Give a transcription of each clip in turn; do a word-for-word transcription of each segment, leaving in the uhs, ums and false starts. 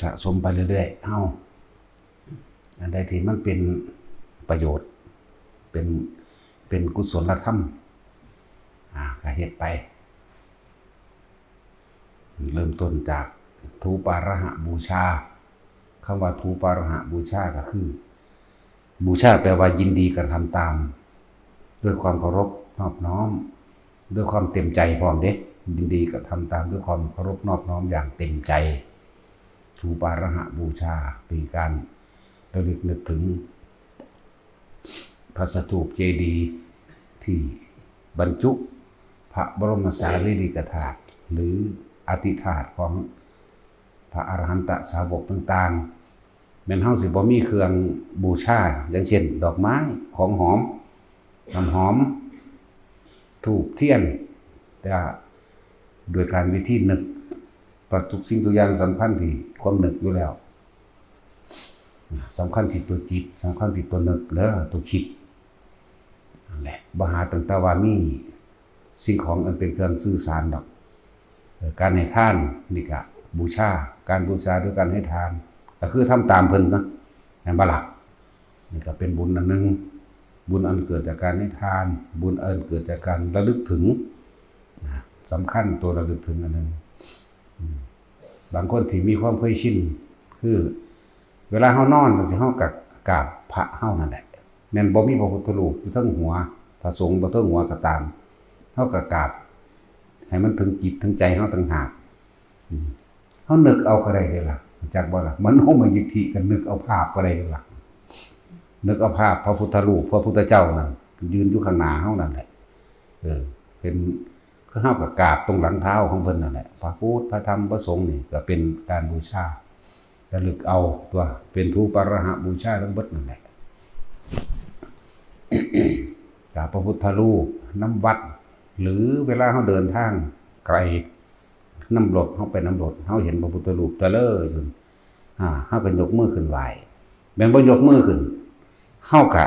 สะสมไปเรื่อยๆ เฮา อันใดที่มันเป็นประโยชน์ เป็น เป็นกุศลธรรม อ่า ก็เฮ็ดไป เริ่มต้นจากธูปาระหะบูชา คำว่าธูปาระหะบูชาก็คือ บูชาแปลว่ายินดีกระทำตาม ด้วยความเคารพนอบน้อม ด้วยความเต็มใจพร้อมเด้ ยินดีกระทำตามด้วยความเคารพนอบน้อมอย่างเต็มใจ ธูปาระหะบูชา เป็นการระลึกนึกถึง พระสถูปเจดีย์ที่บรรจุพระบรมสารีริกธาตุ หรืออธิธาตุของพระอรหันตสาวกต่างๆ แม่นเฮาสิบ่มีเครื่องบูชา อย่างเช่น ดอกไม้ ของหอม น้ำหอม ธูปเทียน แต่โดยการวิธีนึก เพราะทุกสิ่งทุกอย่างสำคัญที่ความนึกอยู่แล้ว สำคัญที่ตัวจิต สำคัญที่ตัวนึกเด้อ ตัวคิด นั่นแหละ บ่หาตั้งแต่ว่ามีสิ่งของอันเป็นเครื่องสื่อสารดอก เอ่อ การให้ทานนี่ก็บูชา การบูชาด้วยการให้ทาน ก็คือทำตามเพิ่นนะ แม่นบ่ล่ะ นี่ก็เป็นบุญอันหนึ่ง บุญอันเกิดจากการให้ทาน บุญอันเกิดจากการระลึกถึง นะ สำคัญตัวระลึกถึงอันหนึ่ง อืม บางคนที่มีความเคยชิน คือ เวลาเฮานอนจั่งซี้ เฮาก็กราบพระเฮานั่นแหละ แม่นบ่มีพระพุทธรูปอยู่เทิงหัว พระสงฆ์บ่เทิงหัวก็ตาม เฮาก็กราบ ให้มันถึงจิตถึงใจเฮาต่างหาก อืม เฮานึกเอาก็ได้เด้ล่ะ รู้จักบ่ล่ะ มโนมยิทธิก็นึกเอาภาพก็ได้เด้ล่ะ นึกเอาภาพพระพุทธรูป พระพุทธเจ้านั่น ยืนอยู่ข้างหน้าเฮานั่นแหละ เออ เป็น คือเฮาก็กราบตรงหลังเท้าของเพิ่นนั่นแหละ พระพุทธ พระธรรม พระสงฆ์นี่ก็เป็นการบูชา ระลึกเอาตัว เป็นธูปาระหะบูชาทั้งเบิดนั่นแหละ กราบพระพุทธรูปนำวัด หรือเวลาเฮาเดินทางไกล นำรถ เฮาไปนำรถ เฮาเห็นพระพุทธรูปตะเลออยู่ อ่า เฮาก็ยกมือขึ้นไหว้ แม่นบ่ยกมือขึ้น เฮาก็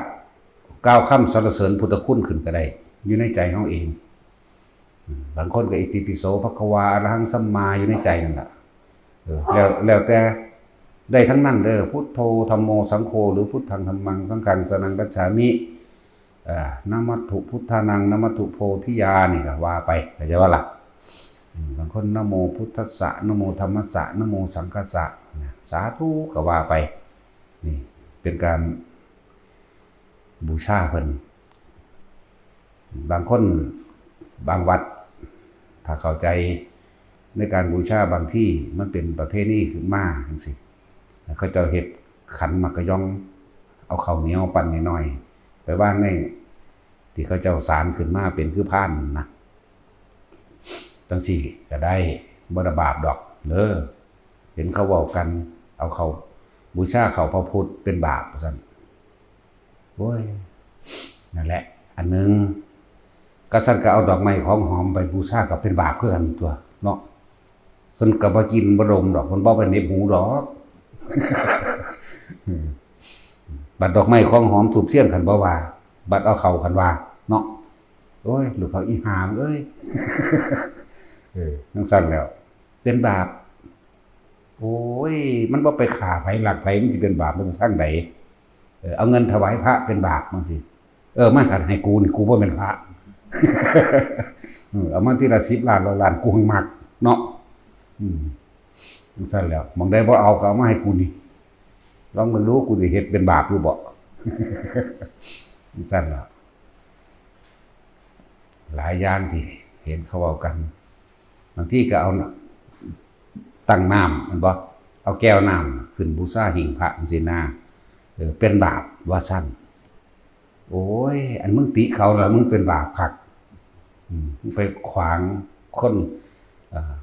กล่าวคำสรรเสริญพุทธคุณขึ้นก็ได้ อยู่ในใจเฮาเอง อืม บางคนก็อิติปิโสภะคะวาอะระหังสัมมาอยู่ในใจนั่นล่ะ เออ แล้ว แล้วแต่ ได้ทั้งนั้นเด้อ พุทโธธัมโมสังโฆ หรือพุทธังธัมมังสังฆังสรณังคัจฉามิ เอ่อ นะมัตถุพุทธานัง นะมัตถุโพธิญาณ นี่ก็ว่าไป เข้าใจบ่ล่ะ อืม บางคนนะโมพุทธัสสะ นะโมธัมมัสสะ นะโมสังคัสสะ นะ สาธุก็ว่าไป นี่เป็นการบูชาเพิ่น บางคน บางวัด ถ้าเข้าใจในการบูชา บางที่มันเป็นประเพณีขึ้นมาจั่งซี้ เขาเจ้าเฮ็ดขันหมากกะยอง เอาข้าวเหนียวปั้นน้อยๆ ไปวางในที่เขาเจ้าสานขึ้นมาเป็นคือพานนะ จั่งซี้ก็ได้ บ่ได้บาปดอกเด้อ เห็นเขาเว้ากัน เอาข้าว บูชาข้าวพระพุทธเป็นบาปว่าซั่น โอ้ย นั่นแหละ อันหนึ่ง ก็ซั่นก็เอาดอกไม้ของหอมไปบูชาก็เป็นบาปคือกันตัวเนาะ เพิ่นก็บ่กินบ่ดมดอก เพิ่นบ่ไปเหน็บหูดอก อืม บัดดอกไม้ของหอมธูปเทียนคันบ่ว่า บัดเอาเข้าคันว่าเนาะ โอ้ย ลูกเขาอีหามเอ้ย เออ จั่งซั่นแล้ว เป็นบาป โอ้ย มันบ่ไปฆ่าไผลักไผ มันสิเป็นบาปมันทางใด เออ เอาเงินถวายพระเป็นบาปจั่งซี้ เออ มาหัดให้กูนี่ กูบ่แม่นพระ เออ เอามาทีละสิบล้าน ร้อยล้าน กูหังมักเนาะ อืม จั่งซั่นแล้ว หม่องใดบ่เอาก็เอามาให้กูนี่ ลองเบิ่งดู กูสิเฮ็ดเป็นบาปอยู่บ่ จั่งซั่นล่ะ หลายอย่างที่เห็นเขาเว้ากัน บางทีก็เอาตั้งน้ำ แม่นบ่ เอาแก้วน้ำขึ้นบูชาหิ้งพระจั่งซี้นะ เออ เป็นบาปว่าซั่น โอ้ย อันมึงติเขาแล้วมึงเป็นบาปคัก อืม มึงไปขวางคน เอ่อ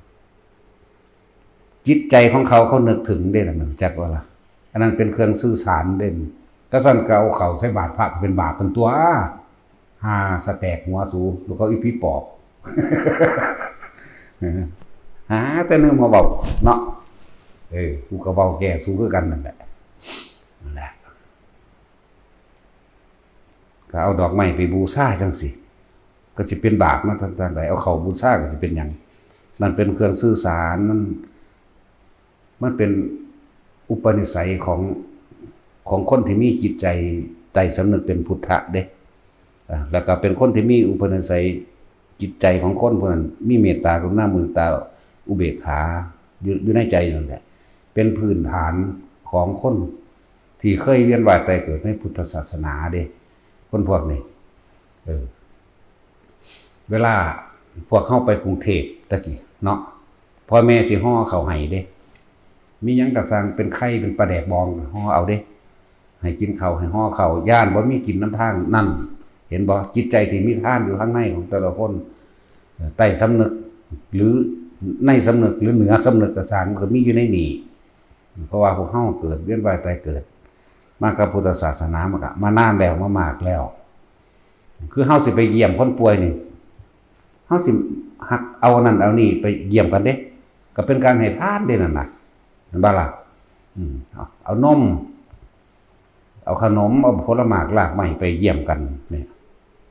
จิตใจของเขา เขานึกถึงเด้ล่ะ รู้จักบ่ล่ะ อันนั้นเป็นเครื่องสื่อสารเด้ ก็ซั่นก็เอาเข้าใส่บาตรพระก็เป็นบาปเป็นตัว หาสะแตกหัวสู ลูกเขาอีผีปอบ หาแต่แนวมาเว้าเนาะ เออ กูก็เว้าแก่สูคือกันนั่นแหละ นั่นแหละ ก็เอาดอกไม้ไปบูชาจั่งซี้ ก็สิเป็นบาปเนาะ ทาง ทางใด เอาเข้าบูชาก็สิเป็นหยัง นั่นเป็นเครื่องสื่อสาร มัน มันเป็น อุปนิสัยของของคนที่มีจิตใจใต้สำนึกเป็นพุทธะเด้ อ่า แล้วก็เป็นคนที่มีอุปนิสัยจิตใจของคนผู้นั้นมีเมตตากรุณามุทิตาอุเบกขาอยู่อยู่ในใจนั่นแหละ เป็นพื้นฐานของคนที่เคยเวียนว่ายตายเกิดในพุทธศาสนาเด้ คนพวกนี้ เออ เวลาพวกเฮาไปกรุงเทพฯตะกี้เนาะ พ่อแม่สิห่อข้าวให้เด้ มีหยังก็สั่ง เป็นไข่เป็นปลาแดกบองห่อเอาเด้ ให้กินข้าว ให้ห่อข้าว ย้านบ่มีกินนำทางนั่น เห็นบ่ จิตใจที่มีทานอยู่ข้างในของแต่ละคน เอ่อ ใต้สำนึก หรือในสำนึก หรือเหนือสำนึกก็ซ่าง มันก็มีอยู่ในนี่ เพราะว่าพวกเฮาเกิดเวียนว่ายตายเกิด มากับพุทธศาสนามันก็มานานแล้ว มามากแล้ว คือเฮาสิไปเยี่ยมคนป่วยนี่ เฮาสิหักเอานั่นเอานี่ไปเยี่ยมกันเด้ ก็เป็นการให้ทานเด้นั่นน่ะ เห็นบ่ล่ะ อืม เอา เอานม เอาขนม เอาผลหมากรากไม้ไปเยี่ยมกันเนี่ย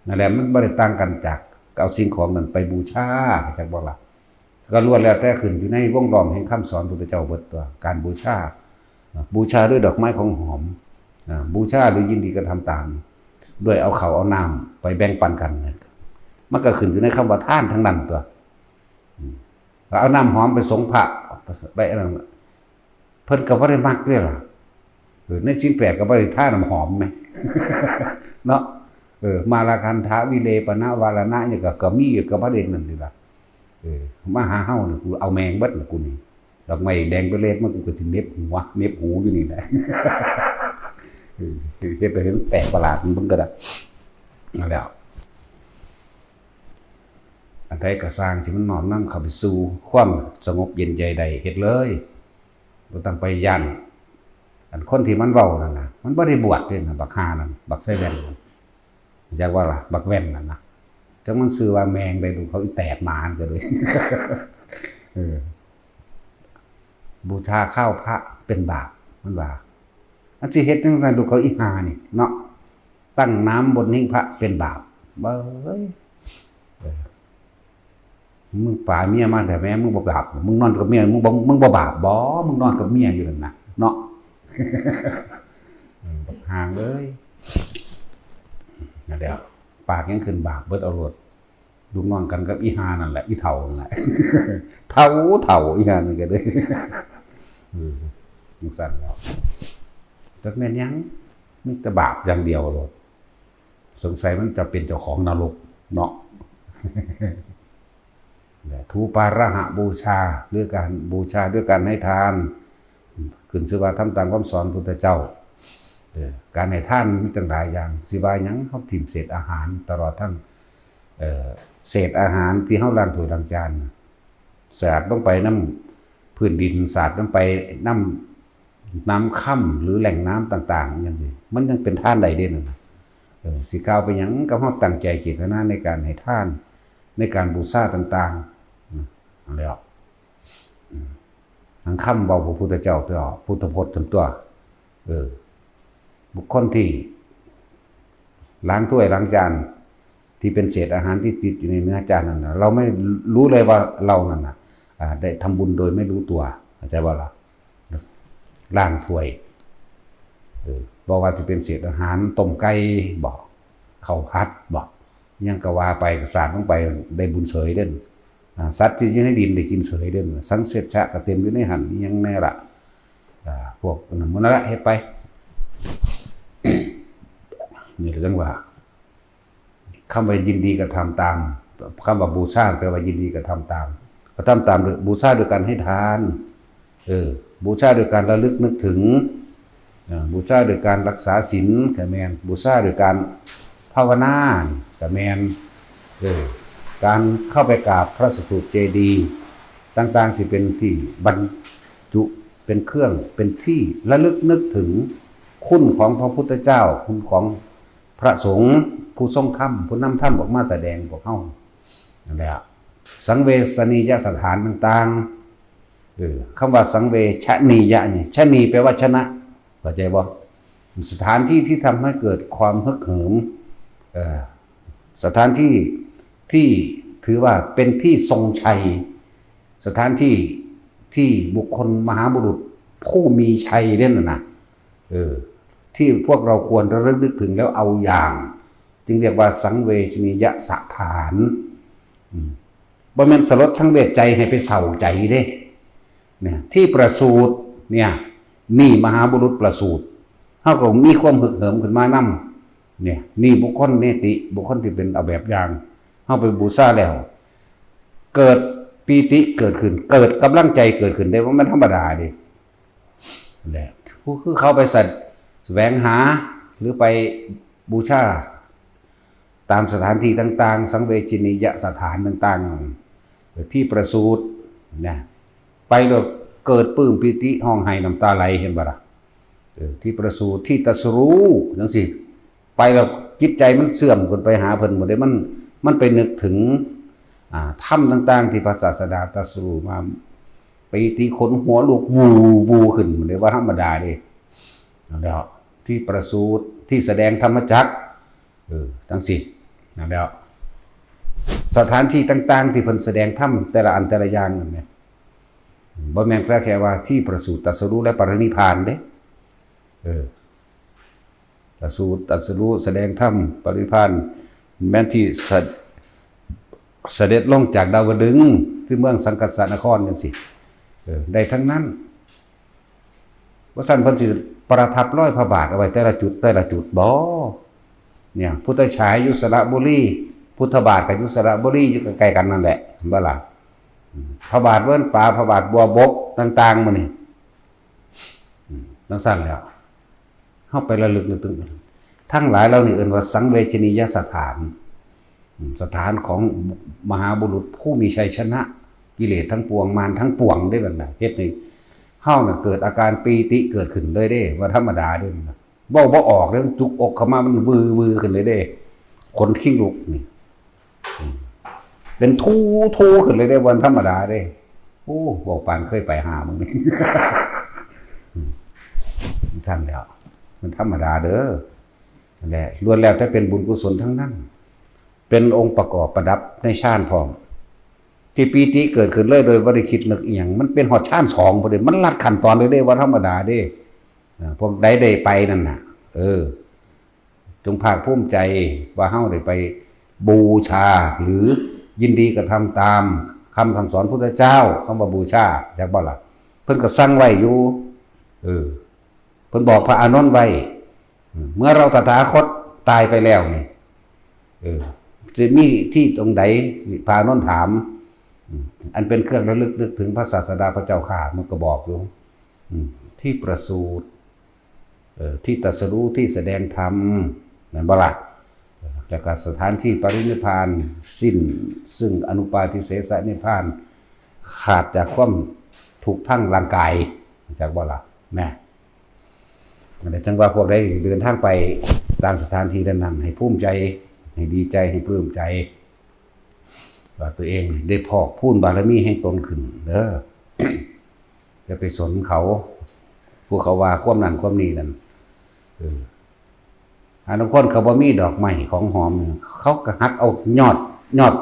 นั่นแหละ มันบ่ได้ต่างกันจากเอาสิ่งของนั้นไปบูชา เข้าใจบ่ล่ะ ก็ล้วนแล้วแต่ขึ้นอยู่ในวงล้อมแห่งคำสอนพุทธเจ้าเบิดตัว การบูชา บูชาด้วยดอกไม้ของหอม อ่า บูชาโดยยินดีกระทำตาม ด้วยเอาข้าวเอาน้ำไปแบ่งปันกันเนี่ย มันก็ขึ้นอยู่ในคำว่าทานทั้งนั้นตัว อืม เอาน้ำหอมไปสรงพระ ไปอันนั้น เพิ่นก็บ่ได้มักเด้ล่ะ เออ ในศีลแปดก็บ่ได้ทาน้ำหอมแหม เนาะ เออ มาลคันธะวิเลปณะวารณะเนี่ยก็ ก็มีอยู่กับพระเดชนั่นนี่ล่ะ เออ มาหาเฮานี่ กูเอาแมงเบิดล่ะกูนี่ ดอกไม้แดงไปเลดมา กูก็สิเหน็บหัว เหน็บหูอยู่นี่แหละ เออ เฮ็ดไปเห็นแปลกประหลาดมันก็ได้ นั่นแหละ อันใดก็ซ่างที่มันน้อมนำเข้าไปสู่ความสงบเย็นใจได้ เฮ็ดเลย บ่ต้องไปย้าน อันคนที่มันเว้านั่นน่ะ มันบ่ได้บวชเด้นะ บักห่านั่น บักใส่แว่นนั่น จักว่าล่ะ บักแว่นนั่นนะ จักมันชื่อว่าแมงใด ดูเขาอีแตกหมาก็เลย เออ บูชาข้าวพระเป็นบาป มันว่า อันสิเฮ็ดจังซั่น ดูเขาอีห่านี่เนาะ ตั้งน้ำบนหิ้งพระเป็นบาป เบ้ย เออ มึงปาเมียมาแต่แม่ มึงบ่บาป มึงนอนกับเมีย มึงบ่ มึงบ่บาปบ่ มึงนอนกับเมียอยู่นั่นน่ะ เนาะ เออ บักห่าเอ้ย นั่นแหละ ปากยังขึ้นบาปเบิดเอาโลด ลูกน้องกันกับอีห่านั่นแหละ อีเฒ่านั่นแหละ เฒ่า เฒ่า อีห่านั่นก็เลย เออ จังซั่นแล้ว จักแม่นหยัง มีแต่บาปอย่างเดียวโลด สงสัยมันจะเป็นเจ้าของนรกเนาะ และธูปาระหะบูชา หรือการบูชาด้วยการให้ทาน ขึ้นชื่อว่าทำตามคำสอนพุทธเจ้า เออ การให้ทานมีตั้งหลายอย่าง สิว่าหยัง เฮาถิ่มเศษอาหาร ตลอดทั้ง เอ่อ เศษอาหารที่เฮาล้างถ้วยล้างจาน สาดลงไปนำพื้นดิน สาดลงไปนำน้ำค่ำหรือแหล่งน้ำต่างๆ จังซี้ มันยังเป็นทานได้เด้นั่นน่ะ เออ สิกล่าวไปหยัง ก็เฮาตั้งใจเจตนาในการให้ทาน ในการบูชาต่างๆ อืม นั่นแหละ อืม ทั้งคำเว้าพระพุทธเจ้าตัว พุทธพจน์ทั้งตัว เออ บุคคลที่ล้างถ้วยล้างจาน ที่เป็นเศษอาหารที่ติดอยู่ในเนื้อจานนั่นน่ะ เราไม่รู้เลยว่าเรานั่นน่ะ อ่า ได้ทำบุญโดยไม่รู้ตัว เข้าใจบ่ล่ะ ล้างถ้วย เออ บ่ว่าจะเป็นเศษอาหาร ต้มไก่บ่ ข้าวผัดบ่ หยังก็ว่าไป ก็สาดลงไป ได้บุญเสยเด้อ อ่า สัตว์ที่อยู่ในดินได้กินเสยเด้อ สังเสชะก็เต็มอยู่ในหั่น อิหยังแน่ล่ะ อ่า พวกนั้นหมดนั่นแหละ เฮ็ดไป นี่ก็จังว่า คำว่ายินดีกระทำตาม คำว่าบูชาแปลว่ายินดีกระทำตาม กระทำตามโดยบูชาโดยการให้ทาน เออ บูชาโดยการระลึกนึกถึง เออ บูชาโดยการรักษาศีล ก็แม่น บูชาโดยการภาวนา ก็แม่น เออ การเข้าไปกราบพระสถูปเจดีย์ต่างๆ ที่เป็นที่บรรจุ เป็นเครื่อง เป็นที่ระลึกนึกถึงคุณของพระพุทธเจ้า คุณของพระสงฆ์ ผู้ทรงธรรม ผู้นำธรรมออกมาแสดงพวกเฮา นั่นแหละ สังเวชนียสถานต่างๆ เออ คำว่าสังเวชนียะนี่ ชนีแปลว่าชนะ เข้าใจบ่ สถานที่ที่ทำให้เกิดความฮึกเหิม เอ่อ สถานที่ที่ถือว่าเป็นที่ทรงชัย สถานที่ที่บุคคลมหาบุรุษ ผู้มีชัยเนี่ยนะนะ เออ ที่พวกเราควรระลึกนึกถึงแล้วเอาอย่าง จึงเรียกว่าสังเวชนียสถาน อืม บ่แม่นสลดสังเวชใจให้ไปเศร้าใจเด้ เนี่ย ที่ประสูติเนี่ย นี่มหาบุรุษประสูติ เฮาก็มีความฮึกเหิมขึ้นมานำ เนี่ย นี่บุคคลเนติ บุคคลที่เป็นเอาแบบอย่าง เฮาไปบูชาแล้ว เกิดปีติเกิดขึ้น เกิดกำลังใจเกิดขึ้นได้ บ่แม่นธรรมดาเด้ แหละ ผู้คือเขาไปสัตว์แสวงหา หรือไปบูชา ตามสถานที่ต่างๆ สังเวชนียสถานต่างๆ ที่ประสูตินะ ไปแล้วเกิดปลื้มปีติ ฮ้องไห้น้ำตาไหล เห็นบ่ล่ะ เออ ที่ประสูติ ที่ตรัสรู้จังซี่ ไปแล้วจิตใจมันเชื่อมขึ้นไปหาเพิ่นหมดเลย มัน มันไปนึกถึง อ่า ธรรมต่างๆ ที่พระศาสดาตรัสรู้มา ปีติขนหัวลุก วูๆ ขึ้นหมดเลย ว่าธรรมดาเด้ นั่นแหละ ที่ประสูติ ที่แสดงธรรมจักร เออ จังซี่ นั่นแหละ สถานที่ต่างๆ ที่เพิ่นแสดงธรรมแต่ละอันแต่ละอย่างนั่นแหละ บ่แม่นแต่แค่ว่าที่ประสูติ ตรัสรู้ และปรินิพพานเด้ เออ ประสูติ ตรัสรู้ แสดงธรรม ปรินิพพาน แม่นที่เส- เสด็จลงจากดาวดึงส์ที่เมืองสังกัสสนครจังซี่ เออ ได้ทั้งนั้น ว่าซั่นเพิ่นสิประทับรอยพระบาทเอาไว้แต่ละจุด แต่ละจุดบ่ เนี่ย พุทธฉายอยู่สระบุรี พุทธบาทก็อยู่สระบุรี อยู่ใกล้ๆ กันนั่นแหละ เห็นบ่ล่ะ อืม พระบาทเวิ้นปา พระบาทบัวบก ต่างๆ หมู่นี้ อืม จังซั่นแล้ว เฮาไประลึกนึกถึง ทั้งหลายเหล่านี้เอิ้นว่าสังเวชนียสถาน อืม สถานของมหาบุรุษผู้มีชัยชนะกิเลสทั้งปวง มารทั้งปวงได้บัดนั้น เฮ็ดให้เฮาน่ะเกิดอาการปีติเกิดขึ้นเลยเด้ ว่าธรรมดาเด้ เว้าบ่ออกเด้ จุกอกเข้ามามันวือๆ ขึ้นเลยเด้ ขนคิงลุกนี่ อืม เป็นทู่ๆ ขึ้นเลยเด้ วันธรรมดาเด้ โอ้ เว้าปานเคยไปหามึงนี่ อืม ซั่นแหล้ว มันธรรมดาเด้อ นั่นแหละ ล้วนแล้วแต่เป็นบุญกุศลทั้งนั้น เป็นองค์ประกอบประดับในฌานพร้อม ที่ปีติเกิดขึ้นเลยโดยบ่ได้คิดนึกอิหยัง มันเป็นฮอดฌานสองพุ้นเด้ มันลัดขั้นตอนเลยเด้ ว่าธรรมดาเด้ อ่า พวกใดได้ไปนั่นน่ะ เออ จงภาคภูมิใจว่าเฮาได้ไปบูชา หรือยินดีกระทำตามคำสั่งสอนพุทธเจ้า คำว่าบูชา จักบ่ล่ะ เพิ่นก็สั่งไว้อยู่ เออ เพิ่นบอกพระอานนท์ไว้ เมื่อเราตถาคตตายไปแล้วนี่ เออ สิมีที่ตรงใด พระอานนท์ถาม อืม อันเป็นเครื่องระลึกนึกถึงพระศาสดาพระเจ้าข้า มันก็บอกอยู่ อืม ที่ประสูติ เออ ที่ตรัสรู้ ที่แสดงธรรม แม่นบ่ล่ะ เออ แล้วก็สถานที่ปรินิพพาน สิ้นซึ่งอนุปาทิเสสนิพพาน ขาดจากความทุกข์ทางร่างกาย จักบ่ล่ะ นะ นั่นแหละ จังว่าพวกใดที่เดินทางไปตามสถานที่นั้นๆ ให้ภูมิใจ ให้ดีใจ ให้ปลื้มใจ ว่าตัวเองได้พอกพูนบารมีแห่งตนขึ้นเด้อ อย่าไปสนเขา ผู้เขาว่าความนั้นความนี้นั่น เออ อันบางคนเขาบ่มีดอกไม้ของหอม เขาก็หักเอายอด ยอด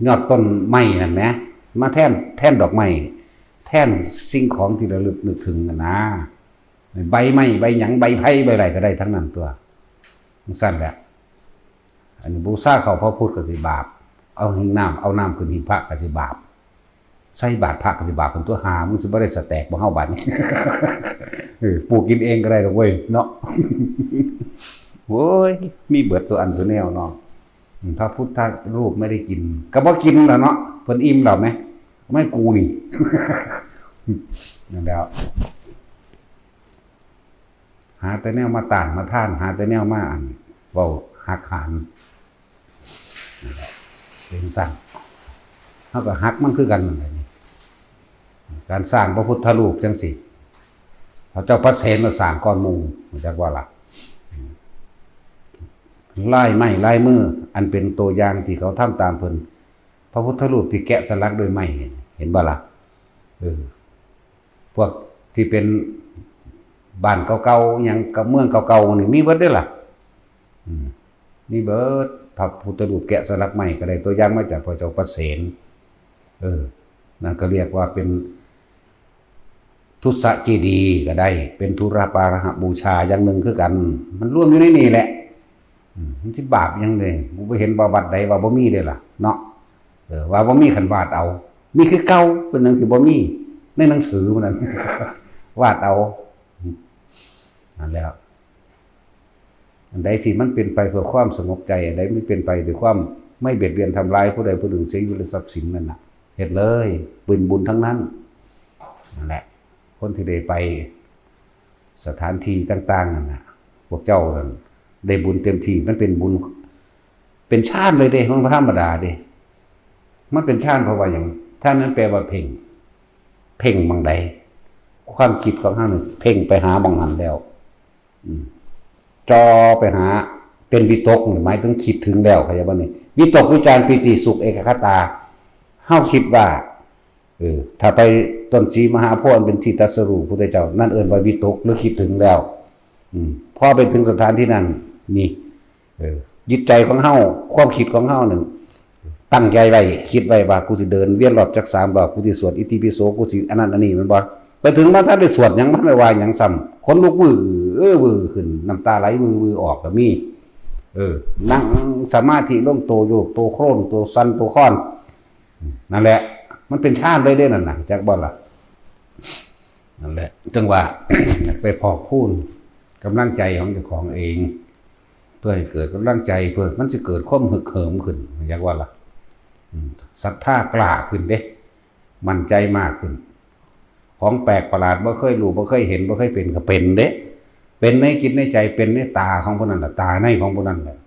ยอดต้นไม้นั่นแหม มาแทน แทนดอกไม้ แทนสิ่งของที่ระลึกนึกถึงนั่นนะ ใบไม้ ใบหยัง ใบไผ่ ใบอะไรก็ได้ทั้งนั้นตัว จังซั่นแหละ อันนี้บูชาเข้าพระพุทธก็สิบาป เอาหิ้งน้ำ เอาน้ำขึ้นหิ้งพระก็สิบาป ใส่บาตรพระก็สิบาป เป็นตัวหา มึงสิบ่ได้สแต็กบ่เฮาบัดนี้ เออ ปลูกกินเองก็ได้ดอกเว้ย เนาะ โอ้ย มีเบิดตัวอันตัวแนวเนาะ อืม พระพุทธรูปไม่ได้กิน ก็บ่กินแล้วเนาะ เพิ่นอิ่มแล้วไหม ไม่กูนี่ นั่นแหล้ว หาแต่แนวมาต้านมาทาน หาแต่แนวมาอัน เว้าหักหาน นั่นแหละ เป็นสั่น เฮาก็หักมันคือกันนั่นแหละนี่ การสร้างพระพุทธรูปจังซี่ พระเจ้าปเสนมาสร้างก่อนหมู่ รู้จักบ่ล่ะ ลายไม้ลายมือ อันเป็นตัวอย่างที่เขาทำตามเพิ่น พระพุทธรูปที่แกะสลักด้วยไม้ เห็น เห็นบ่ล่ะ เออ พวกที่เป็นบ้านเก่าๆ หยังกับเมืองเก่าๆ นี่มีเบิดเด้อล่ะ อืม มีเบิด พระพุทธรูปแกะสลักไม้ก็ได้ตัวอย่างมาจากพระเจ้าปเสน เออ นั่นก็เรียกว่าเป็น ทุสเจดีย์ก็ได้ เป็นทุรปาหะบูชาอย่างหนึ่งคือกัน มันรวมอยู่ในนี่แหละ อืม มันสิบาปหยังเด้ กูบ่เห็นว่าวัดใดว่าบ่มีเด้ล่ะ เนาะ เออ ว่าบ่มี คันวาดเอา มีคือเก่า เป็นหยังสิบ่มี ในหนังสือมันนั่น วาดเอา นั่นแหละ อันใดที่มันเป็นไปเพื่อความสงบใจ อันใดมันเป็นไปเพื่อความไม่เบียดเบียนทำร้ายผู้ใดผู้หนึ่ง เสียชีวิตและทรัพย์สินนั่นน่ะ เฮ็ดเลย เป็นบุญทั้งนั้น นั่นแหละ คนที่ได้ไปสถานที่ต่างๆนั่นน่ะ พวกเจ้านั่นได้บุญเต็มที่ มันเป็นบุญ เป็นฌานเลยเด้ มันบ่ธรรมดาเด้ มันเป็นฌานเพราะว่าหยัง ฌานนั้นแปลว่าเพ่ง เพ่งหม่องใด ความคิดของเฮานี่เพ่งไปหาหม่องหั้นแล้ว อืม จ่อไปหา เป็นวิตกนี่หมายถึงคิดถึงแล้ว เข้าใจบ่นี่ วิตกวิจารปีติสุขเอกคตา เฮาคิดว่า เออ ถ้าไปต้นสีมหาโพธิ์อันเป็นที่ตรัสรู้พุทธเจ้า นั่นเอิ้นว่าวิตกหรือคิดถึงแล้ว อืม พอไปถึงสถานที่นั้น นี่ เออ จิตใจของเฮา ความคิดของเฮานั่น ตั้งใจไว้ คิดไว้ว่า กูสิเดินเวียนรอบจักสามรอบ กูสิสวดอิติปิโส กูสิอันนั้นอันนี้ แม่นบ่ ไปถึงมาทันได้สวดหยัง ทันได้ว่าหยังซ้ำ ขนลุกวื้อ เออ วื้อขึ้น น้ำตาไหลวื้อวื้อออกก็มี เออ นั่งสมาธิลง โตโยก โตโคลน โตสั่น โตคลอน นั่นแหละ มันเป็นฌานเลยเด้นั่นน่ะ จักบ่ล่ะ นั่นแหละ จังว่า ไปพอกพูนกำลังใจของเจ้าของเอง เพื่อให้เกิดกำลังใจ เพื่อมันสิเกิดความฮึกเหิมขึ้น จักว่าล่ะ อืม ศรัทธากล้าขึ้นเด้ มั่นใจมากขึ้น ของแปลกประหลาด บ่เคยรู้ บ่เคยเห็น บ่เคยเป็น ก็เป็นเด้ เป็นในจิตในใจ เป็นในตาของผู้นั้นล่ะ ตาในของผู้นั้นแหละ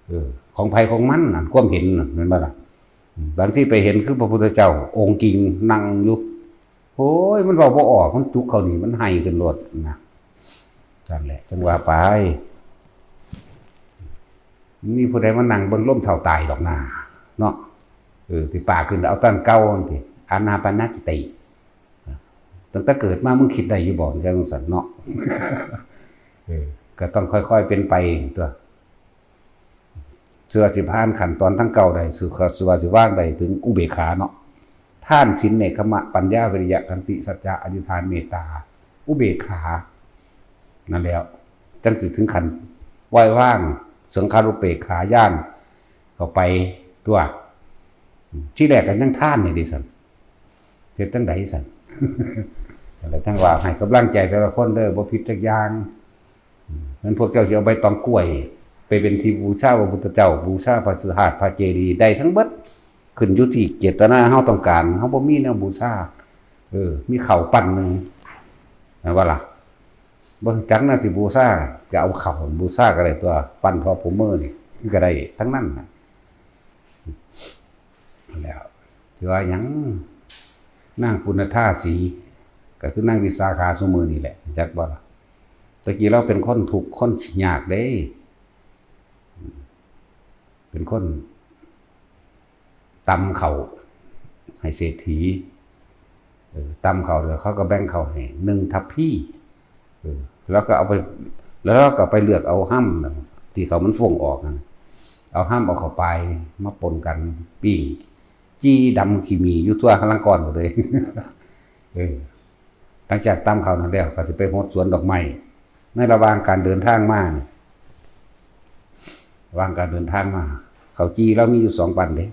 เออ ของไผของมันนั่น ความเห็นนั่น แม่นบ่ล่ะ อืม บางทีไปเห็นคือพระพุทธเจ้าองค์จริงนั่งอยู่ โอ้ย มันเว้าบ่ออก มันจุกเข้านี่ มันไห้ขึ้นโลดนะ นั่นแหละ จังว่าไป มีผู้ใดมานั่งเบิ่งลมเฒ่าตายดอกนา เนาะ เออ ที่ปากขึ้นเอาตั้งเก่านั่นติ อานาปานสติ ตั้งแต่เกิดมามึงคิดได้อยู่บ่ จังซั่นเนาะ เออ ก็ต้องค่อยๆเป็นไปตัว เชื่อสิผ่านขั้นตอนทั้งเก่าได้ เชื่อ เชื่อสิวางได้ถึงอุเบกขาเนาะ ทาน ศีล เนกขัมมะ ปัญญา วิริยะ ขันติ สัจจะ อธิษฐาน เมตตา อุเบกขา นั่นแหล้ว จังสิถึงขั้นปล่อยวาง สังขารุปเปกขาญาณเข้าไปตัว ที่แรกก็ยังทานนี่ดิสัน เฮ็ดจั่งใดสัน แล้วทั้งว่าให้กำลังใจแต่ละคนเด้อ บ่ผิดจักอย่าง แม่นพวกเจ้าสิเอาใบตองกล้วย ไปเป็นที่บูชาพระพุทธเจ้า บูชาพระธาตุพระเจดีย์ ได้ทั้งเบิด ขึ้นอยู่ที่เจตนาเฮาต้องการ เฮาบ่มีแนวบูชา เออ มีข้าวปั้นหนึ่ง แม่นบ่ล่ะ บ่จักแนวสิบูชา ก็เอาข้าวบูชาก็ได้ตัว ปั้นทอดผมมือนี่ ก็ได้ทั้งนั้นน่ะ แล้ว สิว่าหยัง นางปุณณธาสี ก็คือนางวิสาขาซุมื้อนี่แหละ จักบ่ล่ะ ตะกี้เราเป็นคนทุกข์คนยากเด้ เป็นคนตำข้าวให้เศรษฐี เออ ตำข้าวแล้วเขาก็แบ่งข้าวให้หนึ่งทัพพี เออ แล้วก็เอาไป แล้วเราก็ไปเลือกเอาห้ำน่ะ ที่เขามันฟงออกนั่นน่ะ เอาห้ำเอาข้าวปายมาปนกัน ปิ้ง จี้ดำขี้หมี่อยู่ทั่วลังกอนหมดเลย เออ หลังจากตำข้าวนั้นแล้ว ก็สิไปหดสวนดอกไม้ ในระหว่างการเดินทางมานี่ ระหว่างการเดินทางมา ข้าวจี่เรามีอยู่สองปันเด้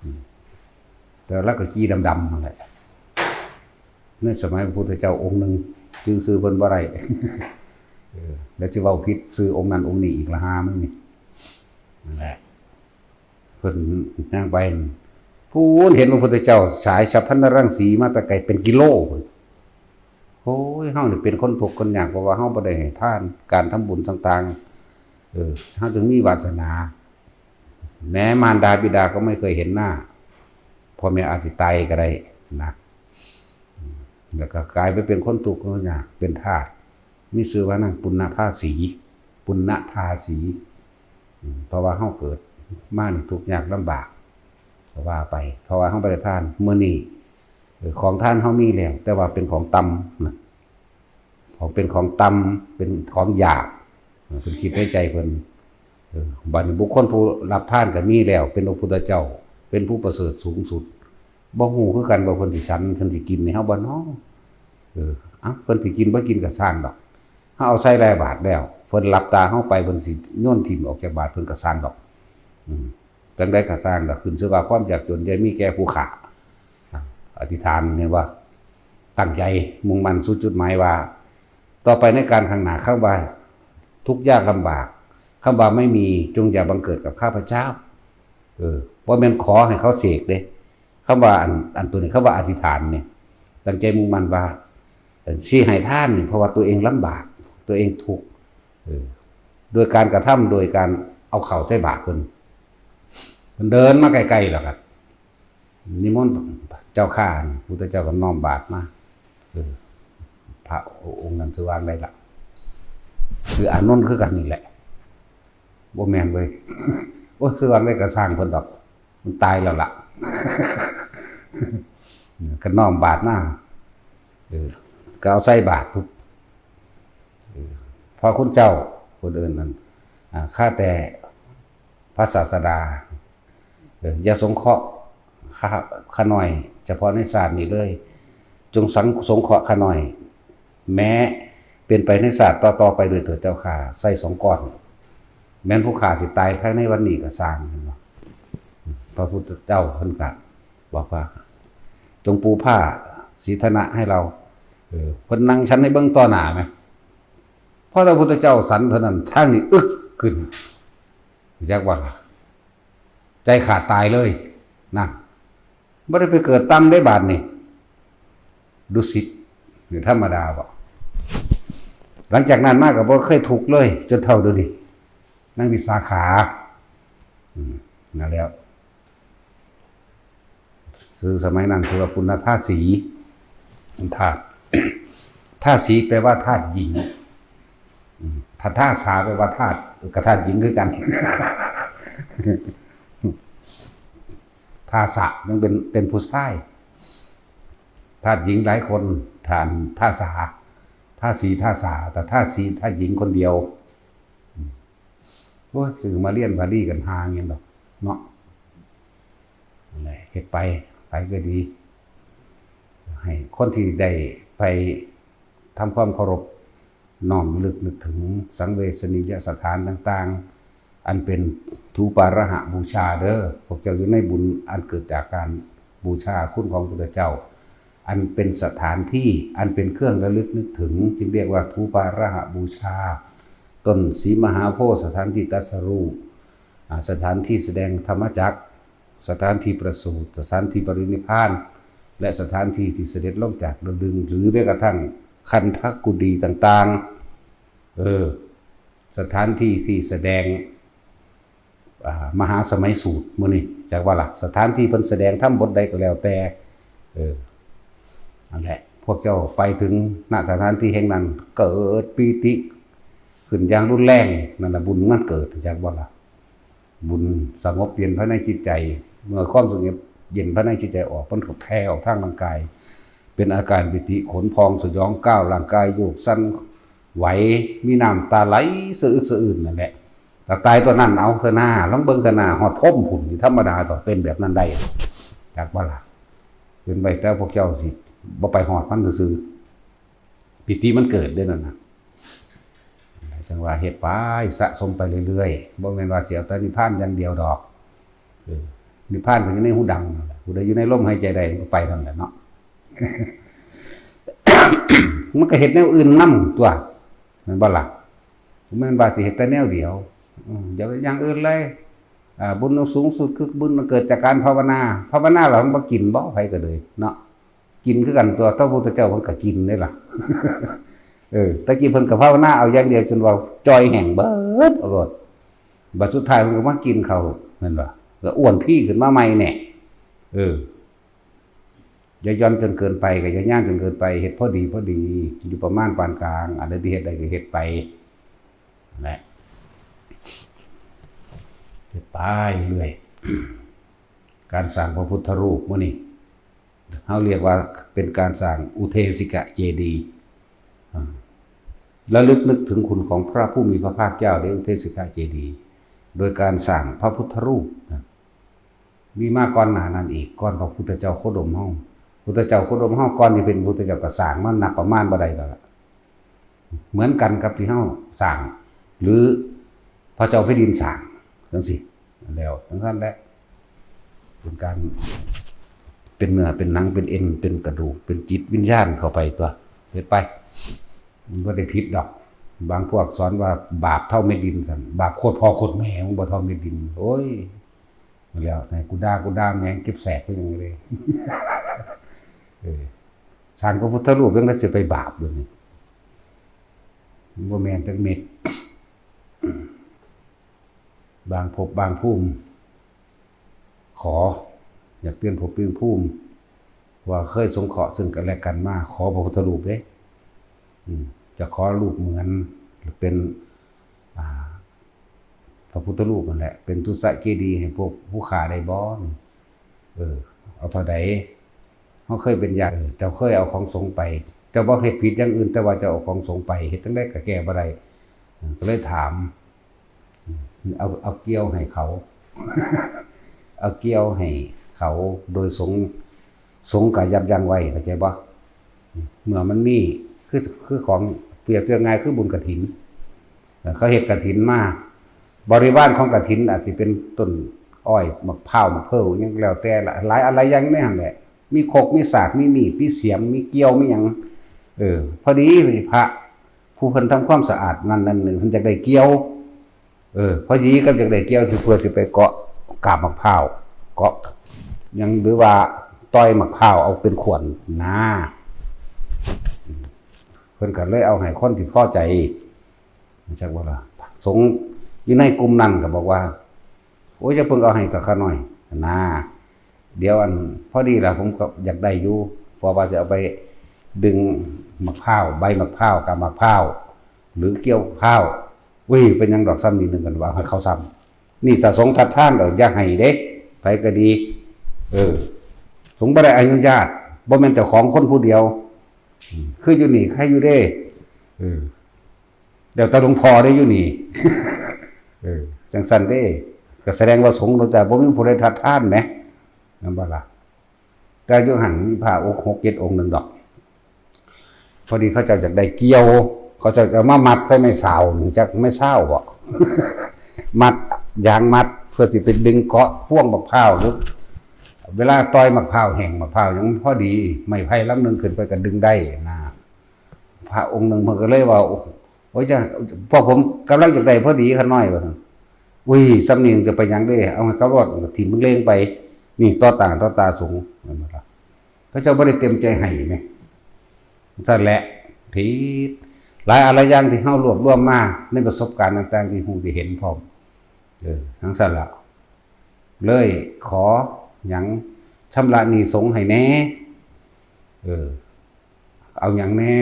อืม แต่เราก็จี่ดำๆนั่นแหละ ในสมัยพระพุทธเจ้าองค์หนึ่ง ชื่อ ชื่อเพิ่นบ่ได้ เออ แล้วสิเว้าผิดชื่อองค์นั้นองค์นี้อีกละหามันนี่ นั่นแหละ เพิ่นย่างไป พู้นเห็นพระพุทธเจ้าฉายสัพพัญญรังสีมาแต่ไกลเป็นกิโลพุ้น โอ้ย เฮานี่เป็นคนทุกข์คนยาก เพราะว่าเฮาบ่ได้ให้ทาน การทำบุญต่างๆ เออ เฮาจึงมีวาสนา แม้มารดาบิดาก็ไม่เคยเห็นหน้า พ่อแม่อาจสิตายก็ได้นะ แล้วก็กลายไปเป็นคนทุกข์คนยาก เป็นทาส มีชื่อว่านางปุณณภาสี ปุณณภาสี อืม เพราะว่าเฮาเกิดมานี่ทุกข์ยากลำบาก ก็ว่าไป เพราะว่าเฮาบ่ได้ทาน มื้อนี้ เออ ของทานเฮามีแล้ว แต่ว่าเป็นของต่ำนะ ของเป็นของต่ำ เป็นของหยาบ เออ เพิ่นคิดในใจเพิ่น เออ บัดนี้บุคคลผู้รับทานก็มีแล้ว เป็นพระพุทธเจ้า เป็นผู้ประเสริฐสูงสุด บ่ฮู้คือกันว่าเพิ่นสิฉัน เพิ่นสิกินให้เฮาบ่น้อ เออ เอ้า เพิ่นสิกินบ่กินก็ซ่างดอก เฮาเอาใส่ร้อยบาทแล้ว เพิ่นหลับตาเฮาไป เพิ่นสิโยนถิ่มออกจากบาท เพิ่นก็ซ่างดอก อืม จั่งใดก็ซ่างดอก ขึ้นชื่อว่าความยากจนอย่ามีแก่ผู้ข้า อธิษฐานเนี่ยว่า ตั้งใจมุ่งมั่นสู่จุดหมายว่า ต่อไปในการข้างหน้า คำว่าทุกข์ยากลำบาก คำว่าไม่มี จงอย่าบังเกิดกับข้าพเจ้า เออ บ่แม่นขอให้เขาเสกเด้ คำว่าอัน อันตัวนี้ คำว่าอธิษฐานนี่ ตั้งใจมุ่งมั่นว่า สิให้ทานนี่ เพราะว่าตัวเองลำบาก ตัวเองทุกข์ เออ โดยการกระทำ โดยการเอาข้าวใส่บาตรเพิ่น เพิ่นเดินมาใกล้ๆ แล้วก็นิมนต์เจ้าข้านี่ พุทธเจ้าก็น้อมบาตรมา เออ พระองค์นั้นชื่อว่าอะไรล่ะ คืออานนท์คือกันนี่แหละ บ่แม่นเว้ย โอ้ย ชื่อว่าอะไรก็ซ่างเพิ่นดอก มันตายแล้วล่ะ ก็น้อมบาตรมา เออ ก็เอาใส่บาตรปุ๊บ เออ พระคุณเจ้า คนอื่นนั้น อ่า ข้าแต่พระศาสดา เออ อย่าสงเคราะห์ข้า ข้าน้อย เฉพาะในชาตินี้เลย จงสัง สงเคราะห์ข้าน้อย แม้เป็นไปในชาติต่อๆ ไปด้วยเถิดเจ้าข้า ใส่สองก้อน แม้นผู้ข้าสิตายภายในวันนี้ก็ซ่าง เห็นบ่ พระพุทธเจ้าเพิ่นก็บอกว่า จงปูผ้าสีธนะให้เรา เออ เพิ่นนั่งฉันให้เบิ่งต่อหน้าไหม พอพระพุทธเจ้าฉันเท่านั้น ทางนี้อึกขึ้น จักว่าล่ะ ใจขาดตายเลย นั่น บ่ได้ไปเกิดต่ำได้บาดนี่ ดุสิต นี่ธรรมดาบ่ หลังจากนั้นมาก็บ่เคยทุกข์เลย จนเฒ่าเดี๋ยวนี้ นางวิสาขา อืม นั่นแหล้ว ชื่อสมัยนั้นชื่อว่าปุณณทาสี ธาตุ ทาสีแปลว่าธาตุหญิง อืม ถ้าทาสาแปลว่าธาตุ ก็ธาตุหญิงคือกัน ทาสะยังเป็น เป็นผู้ชาย ธาตุหญิงหลายคน ทาน ทาสา ทาสี ทาสา แต่ทาสี ธาตุหญิงคนเดียว อืม โอ้ย สิมาเรียนบาลีกันห่างยังดอก เนาะ นั่นแหละ เฮ็ดไป ไปก็ดี ให้คนที่ได้ไปทำความเคารพ น้อมระลึกนึกถึงสังเวชนียสถานต่างๆ อันเป็นธูปาระหะบูชาเด้อ พวกเจ้าอยู่ในบุญอันเกิดจากการบูชาคุณของพระพุทธเจ้า อันเป็นสถานที่ อันเป็นเครื่องระลึกนึกถึง จึงเรียกว่าธูปาระหะบูชา ต้นศรีมหาโพธิ์ สถานที่ตรัสรู้ อ่า สถานที่แสดงธรรมจักร สถานที่ประสูติ สถานที่ปรินิพพาน และสถานที่ที่เสด็จลงจากดาวดึงส์ หรือแม้กระทั่งคันธกุฎีต่างๆ เออ สถานที่ที่แสดง อ่า มหาสมัยสูตรมื้อนี้ จักว่าล่ะ สถานที่เพิ่นแสดงธรรมบทใดก็แล้วแต่ เออ นั่นแหละ พวกเจ้าไปถึง ณ สถานที่แห่งนั้น เกิดปีติขึ้นอย่างรุนแรง นั่นน่ะบุญมันเกิด จักว่าล่ะ บุญสงบเย็นภายในจิตใจ เมื่อความสงบเย็นภายในจิตใจออก มันก็แผ่ออกทางร่างกาย เป็นอาการปีติ ขนพองสยองก้าว ร่างกายโยกสั่นไหว มีน้ำตาไหลสะอึกสะอื้นนั่นแหละ ถ้าตายตัวนั้นเอาเถอะหน้า ลองเบิ่งเถอะหน้า ฮอดพรหมพุ้นนี่ธรรมดาต้องเป็นแบบนั้นได้ จักว่าล่ะ เป็นไปแต่พวกเจ้าสิบ่ไปฮอดมันซื่อๆ ปีติมันเกิดเด้อนั่นน่ะ จังว่าเฮ็ดไป สะสมไปเรื่อยๆ บ่แม่นว่าสิเอาแต่นิพพานอย่างเดียวดอก เออ นิพพานก็อยู่ในหูดังนั่นแหละ ผู้ใดอยู่ในลมหายใจได้มันก็ไปนั่นแหละเนาะ มันก็เฮ็ดแนวอื่นนำตั๊ว แม่นบ่ล่ะ บ่แม่นว่าสิเฮ็ดแต่แนวเดียว อืม อย่าไปอย่างอื่นเลย อ่า บุญสูงสุดคือบุญมันเกิดจากการภาวนา ภาวนาแล้วมันบ่กินบ่ ไผก็เลยเนาะ กินคือกันตั๊ว พระพุทธเจ้าเพิ่นก็กินเด้ล่ะ เออ แต่กี้เพิ่นก็ภาวนาเอาอย่างเดียวจนว่าจ่อยแห้งเบิดเอาโลด บัดสุดท้ายเพิ่นก็มากินข้าว แม่นบ่ ก็อ้วนพีขึ้นมาใหม่แน่ เออ อย่าหย่อนจนเกินไป ก็อย่าย่างจนเกินไป เฮ็ดพอดีพอดี อยู่ประมาณปานกลาง อันใดที่เฮ็ดได้ก็เฮ็ดไป นั่นแหละ เฮ็ดไปเรื่อย การสร้างพระพุทธรูปมื้อนี้ เฮาเรียกว่าเป็นการสร้างอุเทสิกะเจดีย์ อ่า ระลึกนึกถึงคุณของพระผู้มีพระภาคเจ้าในอุเทสิกะเจดีย์ โดยการสร้างพระพุทธรูปนะ มีมาก่อนหน้านั้นอีก ก่อนพระพุทธเจ้าโคดมเฮา พุทธเจ้าโคดมเฮาก่อนที่เป็นพุทธเจ้าก็สร้างมานับประมาณบ่ได้แล้วล่ะ เหมือนกันกับที่เฮาสร้าง หรือพระเจ้าแผ่นดินสร้างจังซี่ แล้วจังซั่นแหละ เป็นการ เป็นเนื้อเป็นหนังเป็นเอ็นเป็นกระดูกเป็นจิตวิญญาณเข้าไปตัว เฮ็ดไป มันบ่ได้ผิดดอก บางพวกสอนว่าบาปเท่าเม็ดดินซั่น บาปโคตรพ่อโคตรแม่ มันบ่เท่าเม็ดดิน โอ้ย แล้วให้กูด่า กูด่าแม่งเจ็บแสบก็ยังเลย เออ สร้างพระพุทธรูปยังได้สิไปบาปอยู่นี่ มันบ่แม่นจักเม็ด บางภพบางภูมิ ขอ อยากเปลี่ยนภพเปลี่ยนภูมิ ว่าเคยสงเคราะห์ซึ่งกันและกันมา ขอพระพุทธรูปเด้ อืม จะขอรูปเหมือน หรือเป็น อ่า พระพุทธรูปนั่นแหละ เป็นตุสะเจดีย์ให้พวกผู้ข้าได้บ่ เออ เอาเท่าใด เฮาเคยเป็นญาติ เออ เจ้าเคยเอาของสงฆ์ไป เจ้าบ่เฮ็ดผิดอย่างอื่น แต่ว่าเจ้าเอาของสงฆ์ไป เฮ็ดจั่งใดก็แก้บ่ได้ เออ ก็เลยถาม เออ เอา เอาเกี่ยวให้เขา เอาเกี่ยวให้เขา โดยสงฆ์ สงฆ์ก็ยับยั้งไว้ เข้าใจบ่ เมื่อมันมี คือ คือของ เปรียบเทียบง่ายคือบุญกฐิน เอ่อ เขาเฮ็ดกฐินมา บริวารของกฐินอาจสิเป็นต้นอ้อย หมากพร้าว หมากเผิว หยังแล้วแต่ละ หลายอะไรอย่างในหั่นแหละ มีครก มีสาก มีมีด มีเสียม มีเกี่ยว มีหยัง เออ พอดีพระผู้เพิ่นทำความสะอาดนั่นนั่นนี่ เพิ่นอยากได้เกี่ยว เออ พอดีกับอยากได้เกี่ยว คือเพื่อสิไปเกาะกาบหมากพร้าว เกาะหยัง หรือว่าต่อยหมากพร้าวเอาเป็นขวนนะ เพิ่นก็เลยเอาให้คนที่พอใจ จักว่าล่ะ สงฆ์อยู่ในกลุ่มนั้นก็บอกว่า โอ้ย อย่าเพิ่งเอาให้กับข้าน้อยนะ เดี๋ยวอัน พอดีล่ะ ผมก็อยากได้อยู่ เพราะว่าจะเอาไปดึงหมากพร้าว ใบหมากพร้าว กาบหมากพร้าว หรือเกี่ยวพร้าว อุ้ย เป็นหยังดอก ซ้ำนิดหนึ่งกันว่าให้เขาซ้ำ นี่ถ้าสงฆ์ทัดทานดอก อย่าให้เด้ ไผก็ดี เออ สงฆ์บ่ได้อนุญาต บ่แม่นเจ้าของคนผู้เดียว อืม คืออยู่นี่ ใครอยู่เด้ เออ แล้วแต่หลวงพ่อได้อยู่นี่ เออ จังซั่นเด้ ก็แสดงว่าสงฆ์ แต่บ่มีผู้ใดทัดทานแหม แม่นบ่ล่ะ แต่อยู่หั่นมีพระองค์หกเจ็ดองค์หนึ่งดอก พอดีเขาเจ้าอยากได้เกี่ยว เขาเจ้าก็มามัดใส่ไม้ซาวนี่ จักไม้ซาวบ่ มัด ยางมัด เพื่อสิไปดึงเกาะพวงหมากพร้าว หรือเวลาต่อยหมากพร้าวแห้ง หมากพร้าวยังพอดี ไม้ไผ่ลำหนึ่งขึ้นไปก็ดึงได้นะ พระองค์หนึ่งเพิ่นก็เลยว่า โอ้ย จ้ะ พวกผมกำลังอยากได้พอดี ข้าน้อย ว่าซั่น อุ้ย ซ้ำนี่จะไปหยังเด้ เอาให้เขารอด ถิ่มมึงเลงไป นี่ต่อตาต่อตาสงฆ์ แม่นบ่ล่ะ เขาเจ้าบ่ได้เต็มใจให้แหม ซั่นแหละ ผิด หลายอะไรอย่างที่เฮารวบรวมมาในประสบการณ์ต่างๆ ที่ฮู้ที่เห็นพร้อม เออ จังซั่นล่ะ เลยขอหยัง ชำระหนี้สงฆ์ให้แหน่ เออ เอาหยังแหน่